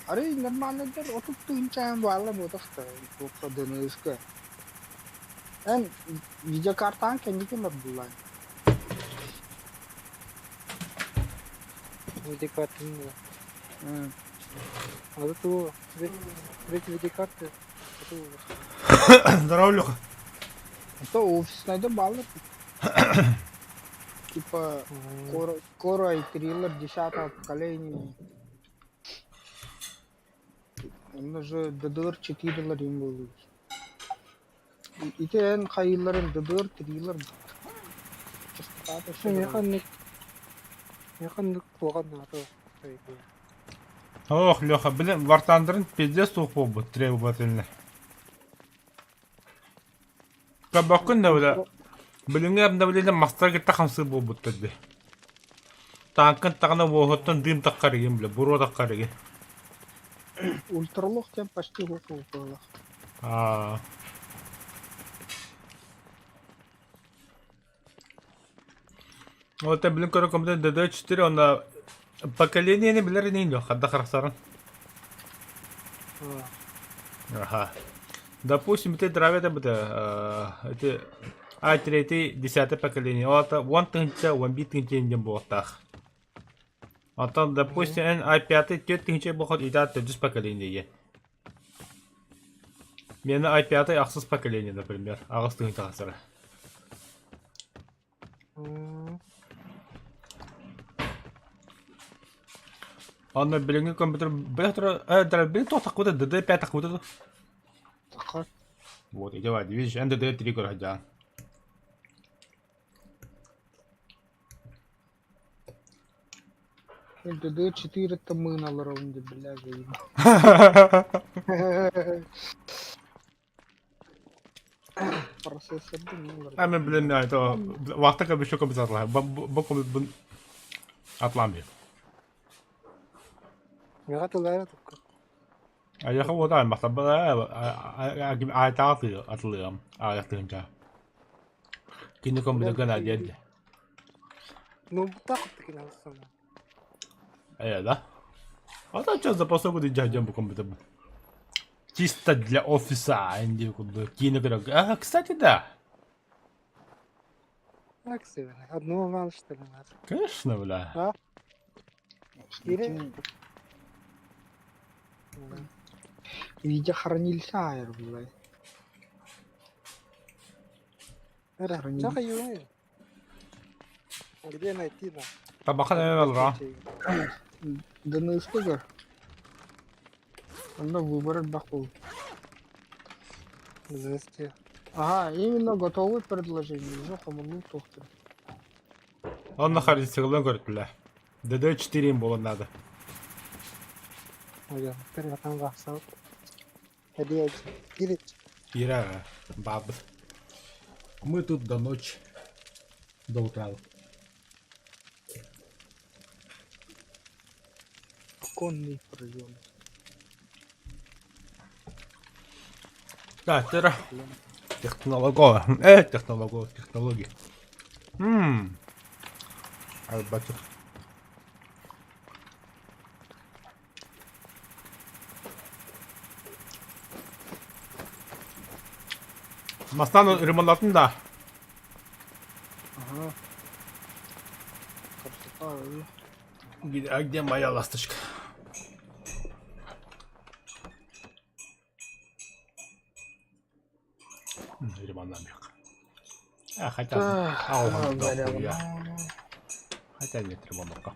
Speaker 2: Арай нормальныйдар 30 тыһыынчаан баалла буотахта туохха ДНС-ка. Эн видеокартаҕын кэнники ылар
Speaker 4: Видеокарты не А вот его видеокарты.
Speaker 1: Здорово, Леха.
Speaker 2: Это офиснайда бааллар. Типа Core i3 10 поколения. Он же DDR4 им был. Ити эн хайыыларын DDR3-лар частота
Speaker 4: Механик. Механик туоҕа наада.
Speaker 1: Ох, Леха, блин, War Thunder пиздец суох буолбут требовательно. Кабаккын да бля. Билиҥҥи обновление мастар кытта хамсыы буолбуттар дии. Таанкын таҕына уоһуттан дыым таххар игин, бля, буруо таххар игин.
Speaker 2: Ультралох диэн почти суох.
Speaker 1: Аа. Вот билин көрө компьютер DDR4 онно поколениени билэр инин дуо хадда харахсарын. Ага. Допустим, ты драйвер это эти А3 десятое поколение. Ол это 10 тыһыынча, 11 тыһыынча диэн буолуохтаах. Оттон, допустим, эн i5 4 тыһыынча буолхот ида төрдүс поколение. Миэнэ i5 ахсыс поколение, например, 8 тыһыынча тахсара. Онно билиҥҥи компьютер бile турар билин туох таккыта DDR5 таккыта
Speaker 2: Саха.
Speaker 1: Вот, иди давай, видишь, эн DDR3 көрө сылдьаҕын.
Speaker 2: DDR4 это мы на раунде, бля, заебал. Процессор
Speaker 1: А мен блин, это вахта еще компьютер бу компьютер атлам
Speaker 4: Мега тыллара tukka.
Speaker 1: А я хавода махтабала айтааты атлыам аятыынча. Кини компьютер гана диэн.
Speaker 4: Ну, так таки надо.
Speaker 1: Э, да? А то что запасной будет дядя бу компьютер. Чисто для офиса, инди курдук киинэ көрө. А, кстати, да.
Speaker 4: Так себе. Одного мало что ли надо.
Speaker 1: Конечно, бля.
Speaker 4: А? Или...
Speaker 2: Видеохранилище, бля.
Speaker 4: Хранилище. Где найти нам?
Speaker 1: Табахан эбэ
Speaker 2: ДНС-ка. Онно выбор бахул.
Speaker 4: Здрасте.
Speaker 2: Ага, именно готовое предложение. Уже хомурну тохтер.
Speaker 1: Онно харитсыгылан көрдүлэр. DDR4 буолан надо.
Speaker 4: Ой, там вахсал. Hediye Giriş.
Speaker 1: Ира, баб. Мы тут до ночи. До утра.
Speaker 2: Оконный проем.
Speaker 1: Да, тера. Технология. Технология, технологии. Ммм. Албатых. Мастан ремонтатын да.
Speaker 2: Ага. Красота, ой.
Speaker 1: А где моя ласточка? Ремонтамик. А, хотя... А, он дохуя. Хотя нет ремонтка.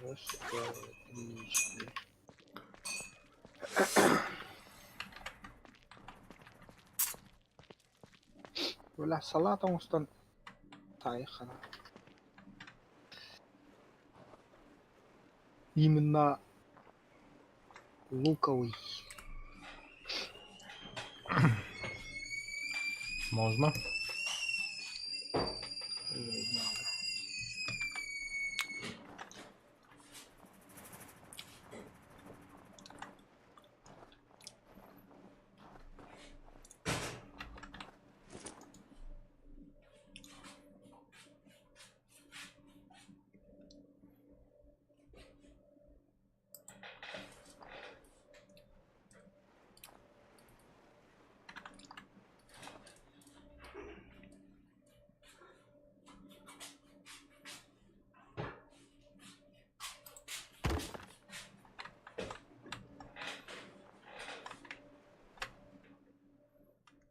Speaker 2: Раз, два, три, четыре. Бля, салат оҥостон таайхана. Именно луковый.
Speaker 1: Можно.
Speaker 2: Ой, надо.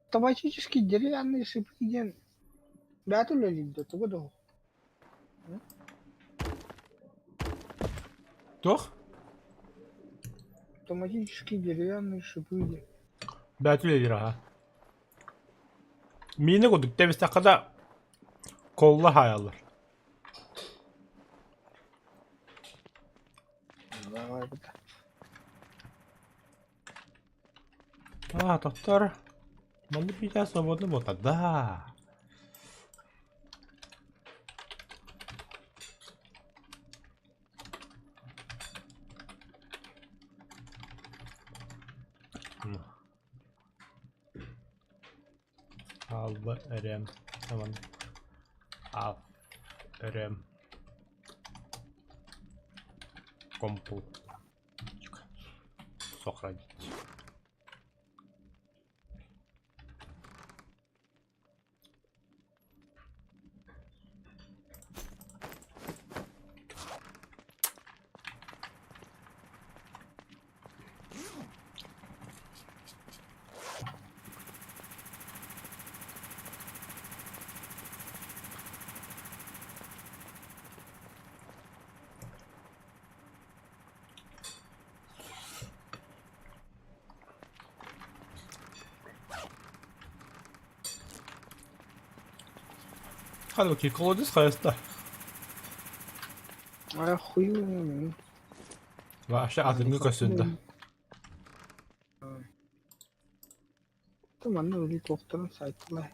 Speaker 2: Автоматический деревянные шипы диэн бэйэтэ үлэлиир дуо, тугу да
Speaker 1: Туох?
Speaker 2: Автоматические деревянные шипы диэн.
Speaker 1: Бэйэтэ үлэлиир аһа. Миинэ курдук тэбистэххэ да колла хаайаллар. А, тохтор. Маннык биитэ свободно буолта. Да. Алба РМ. Tamam. Ал РМ. Компу. Сохранить. Hadi bakayım колодец хайаста.
Speaker 2: А хуй
Speaker 1: Вообще атыҥҥа көстүндэ.
Speaker 2: Манна үлэ туохтарын сайтылай.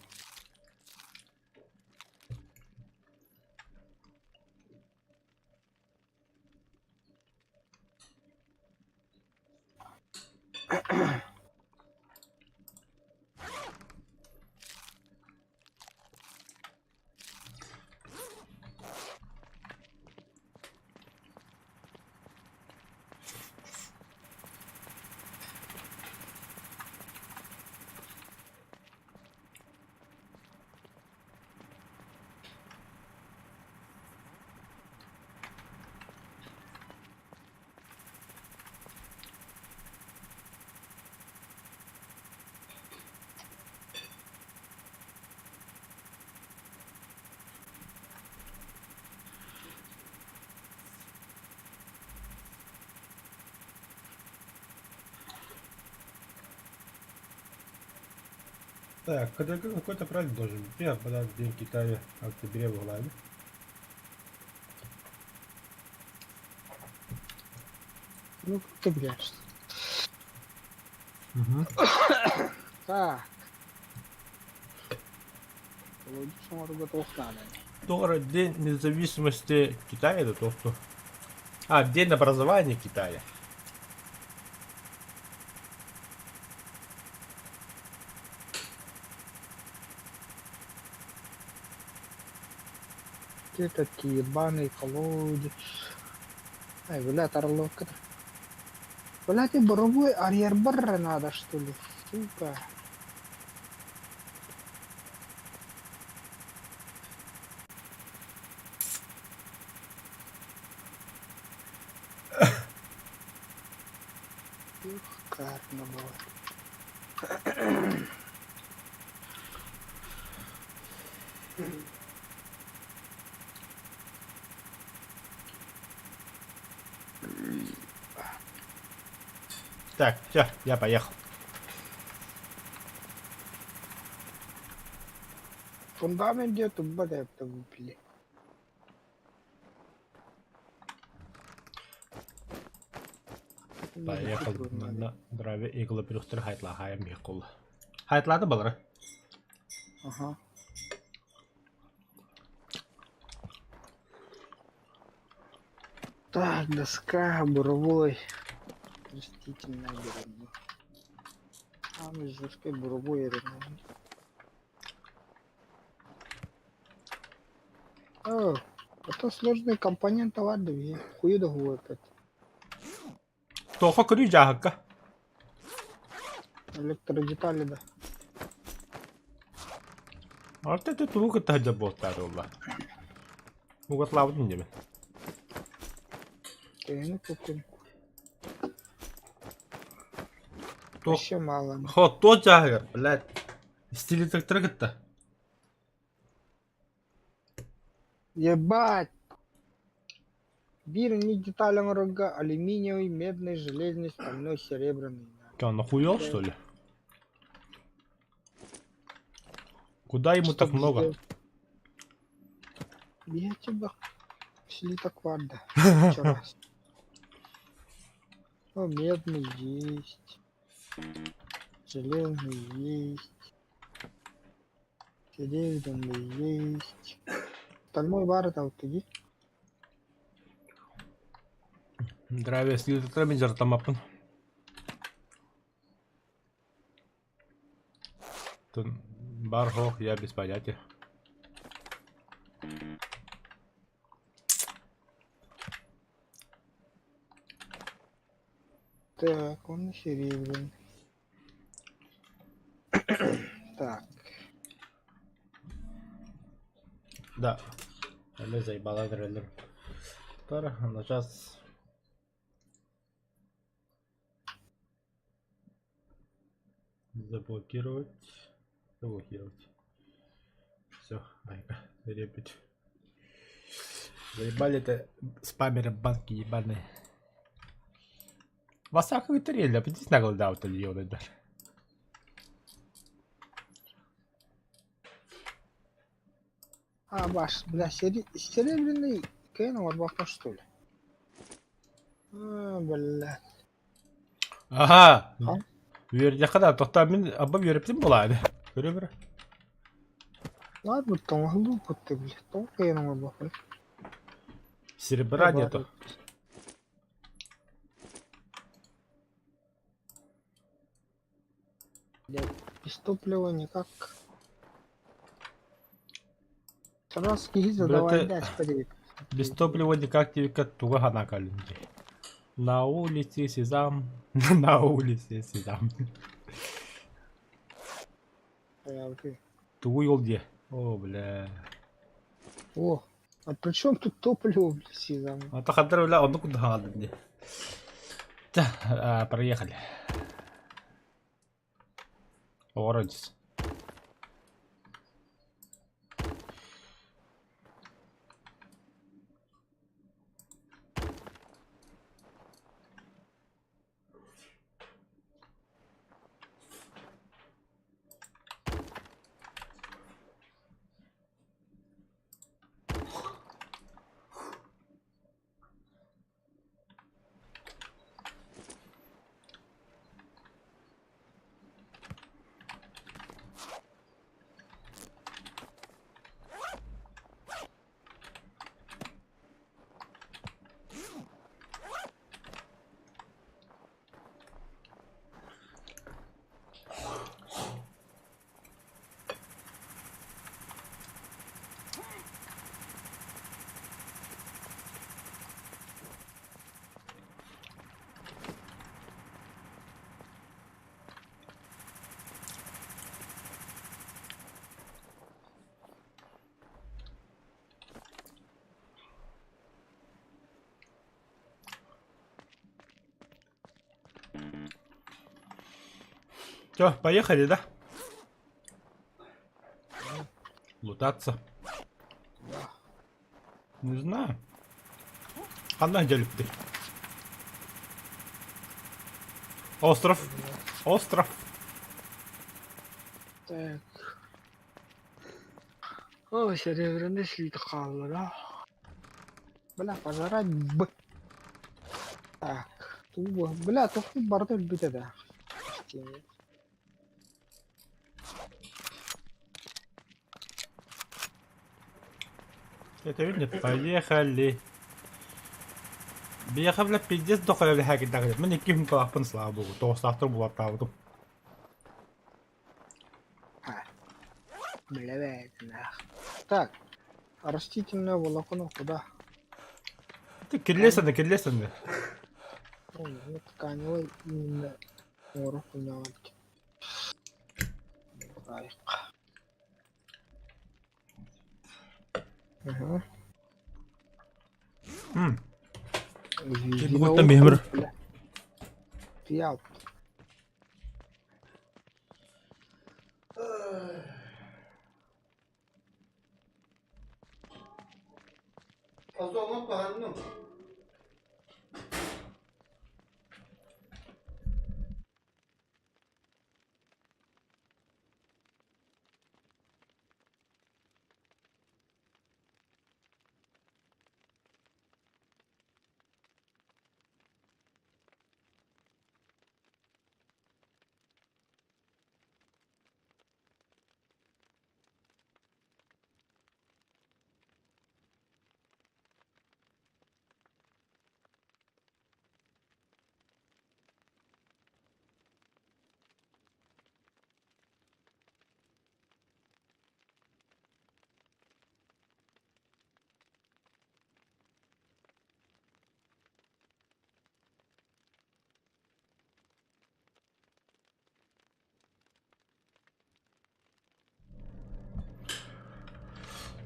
Speaker 1: Так, когда какой-то праздник должен быть. Я подам день Китая в октябре в Главе.
Speaker 2: Ну, ты блядь.
Speaker 1: Угу.
Speaker 2: Так. Логично, туох наада.
Speaker 1: Тора День независимости Китая, это то, что... А, День образования Китая.
Speaker 2: Этот ебаный колодец. Ай, блядь, орловка. Блядь, и буровой арьербар надо, что ли? Сука. Карно было.
Speaker 1: Так, все, я поехал.
Speaker 2: Фундамент где-то, блядь, выпили.
Speaker 1: Поехал на драйве иглы плюс хайтлаа хаям бихкул. Хайтлаады балары.
Speaker 2: Ага. Так, доска, буровой. Растительная деревня. А, ну, жесткой буровой деревня. О, это сложные компоненты, ладно, я хуй да опять.
Speaker 1: Тоха көрүү дьааһыкка.
Speaker 2: Электродетали, да.
Speaker 1: Арта ты тугу кытта сылдьар буолтаары буолла. Угатлаабытын диэбин.
Speaker 2: Ты купим.
Speaker 1: Туох
Speaker 2: Вообще мало.
Speaker 1: Хо, туох дьааһыгар, блядь. Стилитектары кытта.
Speaker 2: Ебать! Биир инник деталь оҥорорго алюминиевый, медный, железный, стальной, серебряный.
Speaker 1: Че, он охуел, что ли? Куда ему так
Speaker 2: Чтоб
Speaker 1: много?
Speaker 2: сделать- Я тебя слиток варда. Вчера. Ну, медный есть. Железный есть. Серебряный есть. Стальной бар это вот иди.
Speaker 1: Здравия, слиток мин дьарытаммаппын. Бар суох, я без понятия.
Speaker 2: Так, он серебряный. Так.
Speaker 1: Да. Әле заебала дреллер. Тар, сейчас заблокировать. Заблокировать. Все, айка, репить. Заебали это спамеры банки ебаные. Васаха витарелля, пидись на голдаут или ёлы даже.
Speaker 2: А, баш, бля, серебряный Кен барбахпа что ли? А, бля.
Speaker 1: Аха!
Speaker 2: А?
Speaker 1: Үөрдэххэ да, тохтоо мин абба үөрэппитим буолаады. Көрө-көрө.
Speaker 2: Ладно, тоҥоһулуу ты, бля, тоҕо кыайан оҥорбоппун?
Speaker 1: Серебра нету.
Speaker 2: Без топлива никак. Раз киһи
Speaker 1: Бля,
Speaker 2: задавай
Speaker 1: ты-
Speaker 2: да, смотри.
Speaker 1: Без топлива никак тебе туга хана калинди. На улице сезам, на улице сезам. Тугуй ол дии. О, бля.
Speaker 2: О, а при чем тут топливо, бля, сезам?
Speaker 1: А то хандар, бля, оннук курдук хааллым дии. Та, проехали. Оҕоро дьис. Все, поехали, да? Лутаться. Не знаю. Ханна дьэлипти. Остров. Остров.
Speaker 2: Так. О, серебряный слиток хааллара. Бля, пожрать б. Так, туба. Бля, тохтуу барыта өлбүтэ да.
Speaker 1: Это видно, поехали. Биэхэ бля пиздец дохуя бля хакидагы. Мин икки күн калаахпын слава богу. Тоҕустаахтар булаттаабытым.
Speaker 2: Бля, нах. Так, растительное волокно куда?
Speaker 1: Ты киллесен, киллесен.
Speaker 2: Ну, тканевый именно оҥоро Ага.
Speaker 1: Бүгүттэн биһимир.
Speaker 2: Пиал.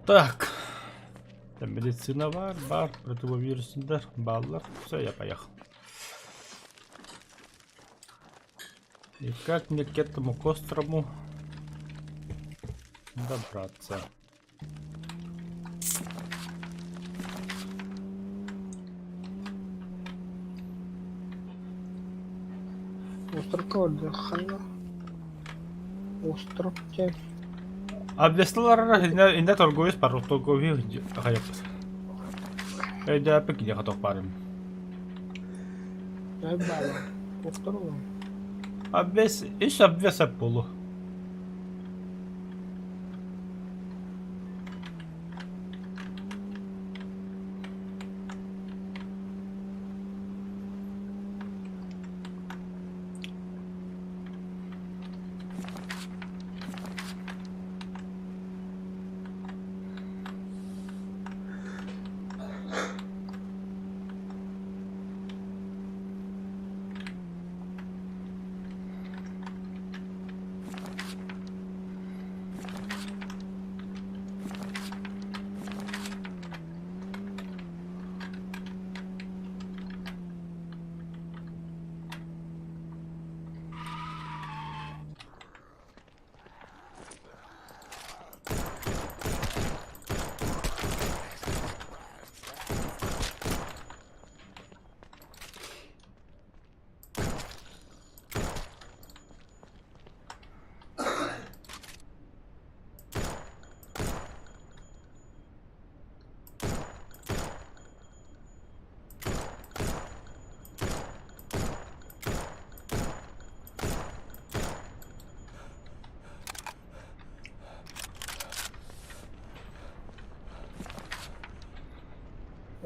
Speaker 1: Так. Там медицина бар, бар, противовирусниктар бааллар. Все, я поехал. И как мне к этому к острому добраться?
Speaker 2: Островка отдыхала. Остров диэн.
Speaker 1: Объяснилар инде торговец бар, торговец хайаппыт. Өйдөөппүт киһиэхэ туох баарын.
Speaker 2: Баала. Остров.
Speaker 1: Обвес, үс обвес буолуо.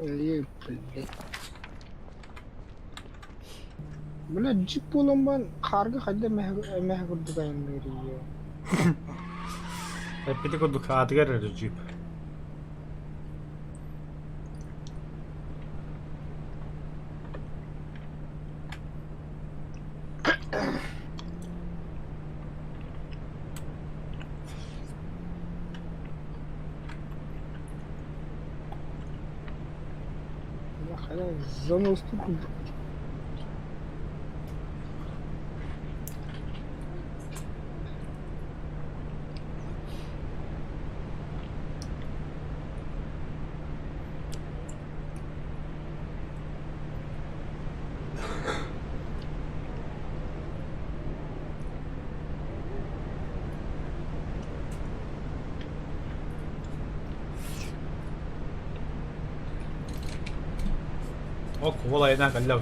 Speaker 2: Блин, блин. Бля, джип буолан баран хаарга хайда эмэһэ курдук айанныырый
Speaker 1: Эппити курдук аатыгар эрэ джип.
Speaker 2: Бля, зона уступит.
Speaker 1: Ок, уол айанаа кэллэ.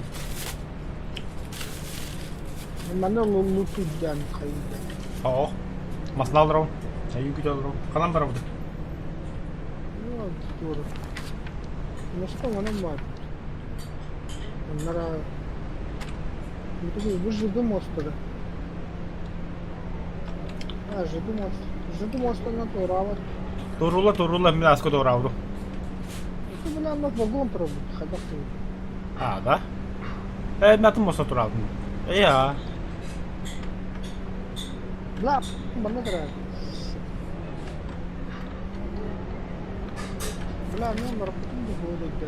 Speaker 2: Манна луту диэн хайда.
Speaker 1: Оо, масна олоробун. Эйигин күтэ олоробун. Ханан барабыт?
Speaker 2: Ну, туору. Москва манан баар. Оннара бу ЖД мостара. А, ЖД мост. ЖД мостана туораабат.
Speaker 1: Туруулар, туруулар, мин ааска туораабытым.
Speaker 2: Это бля, анна вагон турабыт, хайдах
Speaker 1: А, да? Э, мин атын моста тураабытым. Ээ,
Speaker 2: Бля, манна турар. Бля, мен барбытым да буолуйда.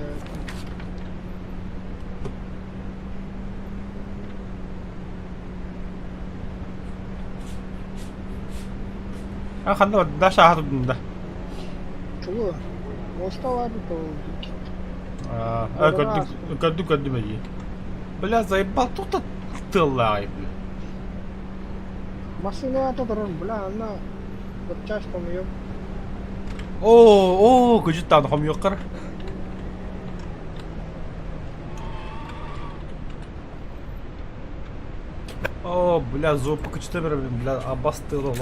Speaker 1: А ханна барда, Даша аһа турдун да.
Speaker 2: Чего? Моста бар.
Speaker 1: А, көрдүк, көрдүк, көрдүм эдии. Бля, заебал, тут тыллаай, бля.
Speaker 2: Машина турар, бля, ана запчасть хомуйуом.
Speaker 1: Оо, оо, күдьүт хомуйуоххар. О, бля, зопа күчтэ беребин, бля, абас тыл олох.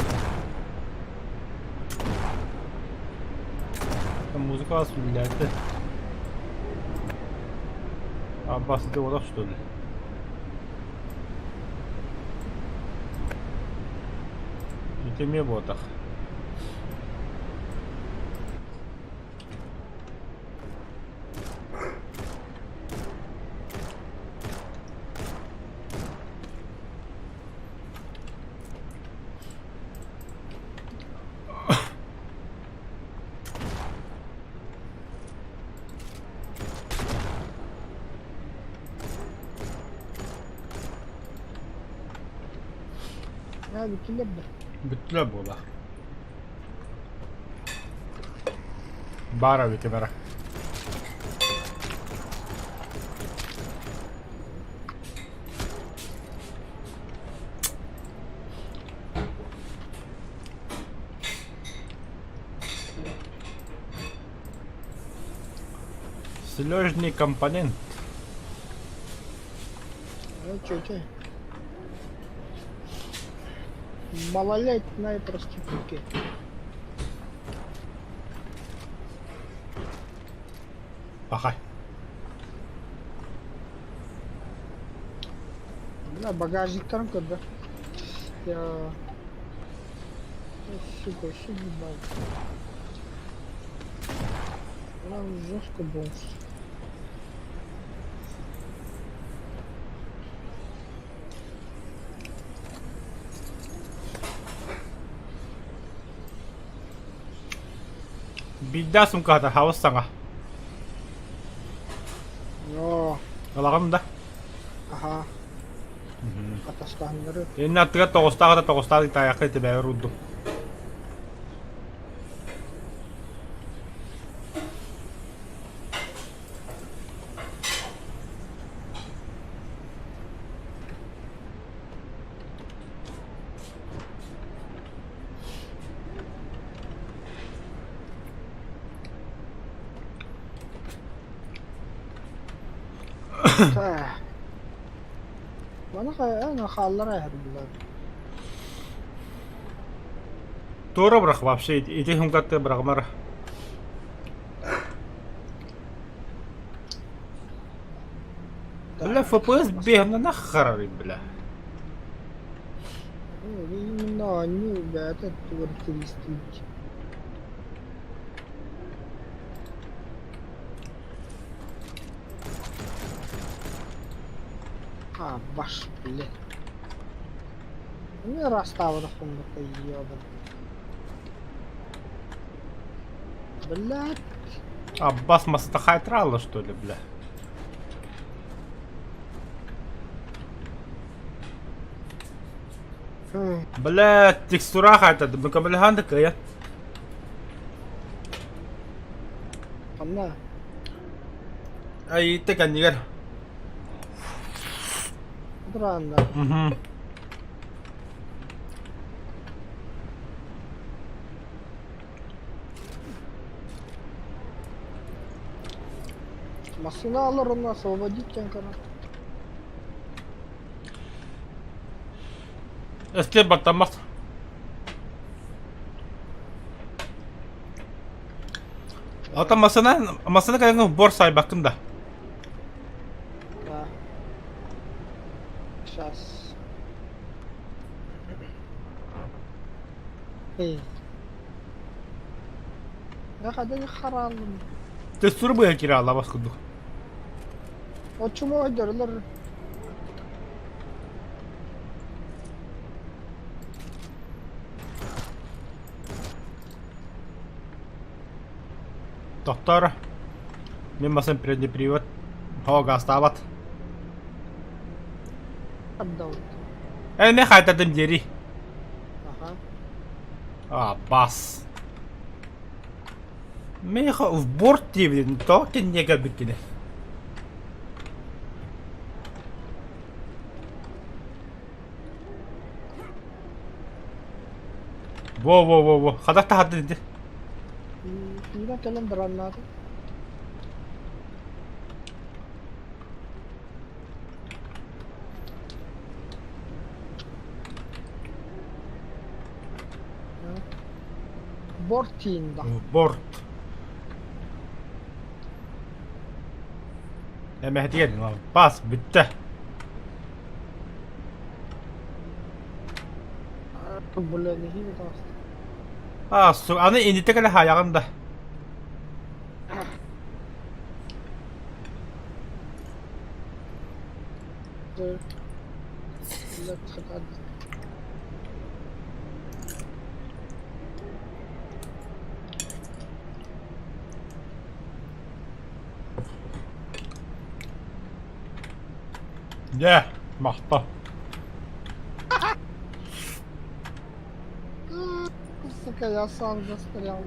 Speaker 1: Музыка вас блядь. Аббас ты вот что ли? Ити эмиэ буотах.
Speaker 2: Ээ, бүттүлэр да.
Speaker 1: Бүттүлэр буола. Баар эбит бара. Слёжный компонент.
Speaker 2: Ну, чё, чё? Малолетнай проститутки.
Speaker 1: Пахай.
Speaker 2: Бля, багажниктарын көрдө. Я... Сука, вообще ебал. Она жестко бомж.
Speaker 1: Биирдээх сумка хаус саҥа.
Speaker 2: Оо,
Speaker 1: Ылаҕын да?
Speaker 2: аһаа. Атастаһыннары.
Speaker 1: Иннэ аттыгар тоҕустаах да тоҕустаах таайахха итибээбэр уурдум.
Speaker 2: Так. Маны ана хааллара иһэр буллар.
Speaker 1: Туора бырах вообще ити хумкатты бырагымар. Бля, FPS бегна нахарарый, бля.
Speaker 2: Именно они, бля, это туристы. А, баш, блядь. Ну, расставил комната, ёбан. Блядь.
Speaker 1: А бас мастахайтрала, что ли, бля? Бля, текстура хайта, мыкамылыхан кыйа.
Speaker 2: Ханна?
Speaker 1: Ай, кэннигэр.
Speaker 2: Тураанда.
Speaker 1: Угу.
Speaker 2: Массыына олорунна освободить кара.
Speaker 1: Эстер баттаммат. Ата масына, масына кайгы бор сайбаккын да.
Speaker 2: Да. Сейчас. Эй. Я хада харалым.
Speaker 1: Тестур быһа кире алабас курдук.
Speaker 2: Очума ойдорлор.
Speaker 1: Доктор, мен масын передний привод. Хоо гастават.
Speaker 2: Отдал.
Speaker 1: Э, не хайтадым дери.
Speaker 2: Ага.
Speaker 1: А, бас. Меха в борт тебе, то кеннега биккине. Во-во-во-во. Хадах таһарды ди.
Speaker 2: Киирэн кэлэн бараннаатым. Борт тиинда.
Speaker 1: Борт. Эмэһэтигэр пас бүттэ.
Speaker 2: Бля, нэһиилэ таҕыста.
Speaker 1: А, аны инитэ кэлэ хаайаҕын да. Дьэ, махта.
Speaker 2: Сука, я сам застрял.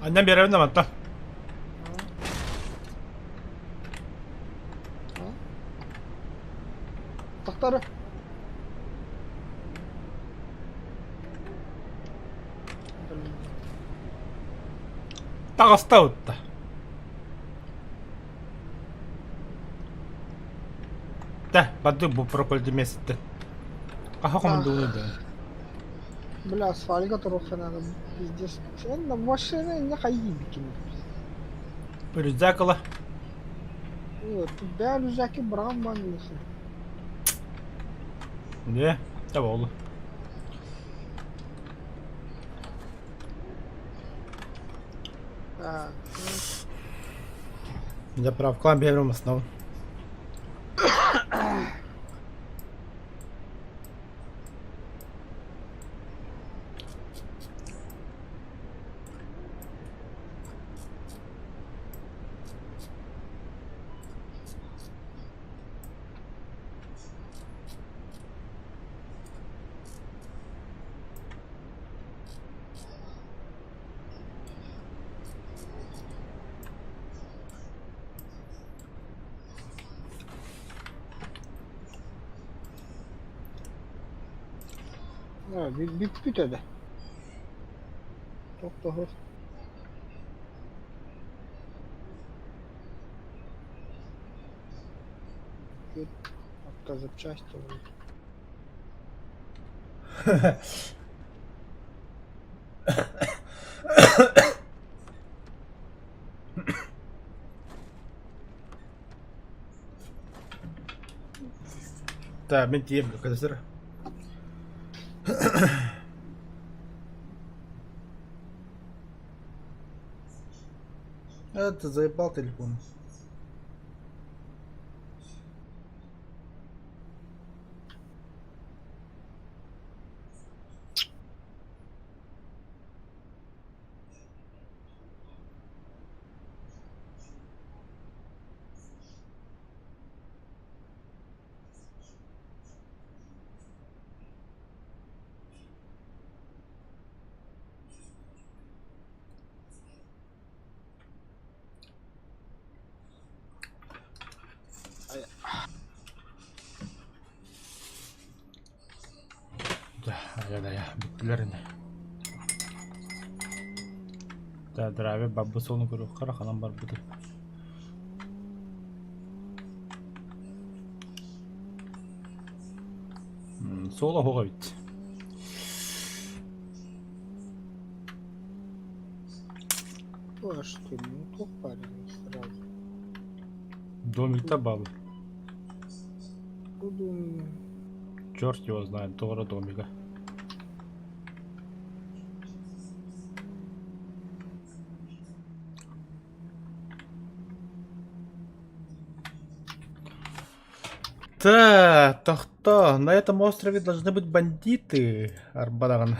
Speaker 1: Аннан биэрэбин да мантан.
Speaker 2: Тохтор.
Speaker 1: Таҕыста утта. Да, барды бу прокольды месяцте. Аха командуны да.
Speaker 2: Бля, асфальга туруохха надо. Пиздец. Эн машина не хайыбикин.
Speaker 1: Рюкзак ыла.
Speaker 2: Бээ рюкзаки быраҕан баан илихин.
Speaker 1: Не, таба oldu.
Speaker 2: Так.
Speaker 1: Заправкалаан биэрэрим основан.
Speaker 2: Бүппүт этэ. Тохтоһор. Автозапчасти.
Speaker 1: Так, мин тиийэн көтөсөр. Это заебал телефон. Айа-дайа, бүттүлэр ини. Да, драйвер баббы суолун көрүөххэ ханан барбыты. Суола оһох эбит.
Speaker 2: Аж ты, ну туох парень сразу.
Speaker 1: Домикта бал.
Speaker 2: Буду
Speaker 1: Черт его знает, тора домика. Так, тохто, на этом острове должны быть бандиты, Арбадан.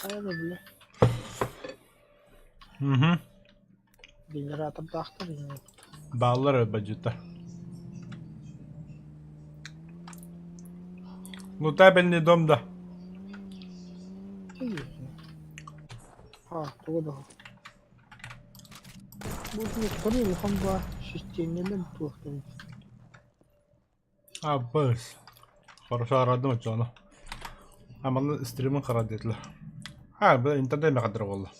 Speaker 2: Хайа бля.
Speaker 1: Угу.
Speaker 2: Генератордаахтар ини.
Speaker 1: Бааллар бандиттар. Ну табельный дом да.
Speaker 2: А, туга да. Бу туохтан улахан баар систиэмэлэр туохтан.
Speaker 1: Абыс. Хорошо арадым оччоҕуна. А манна стримын хара диэтилэр. А, бу интернет мэхадыр буолла.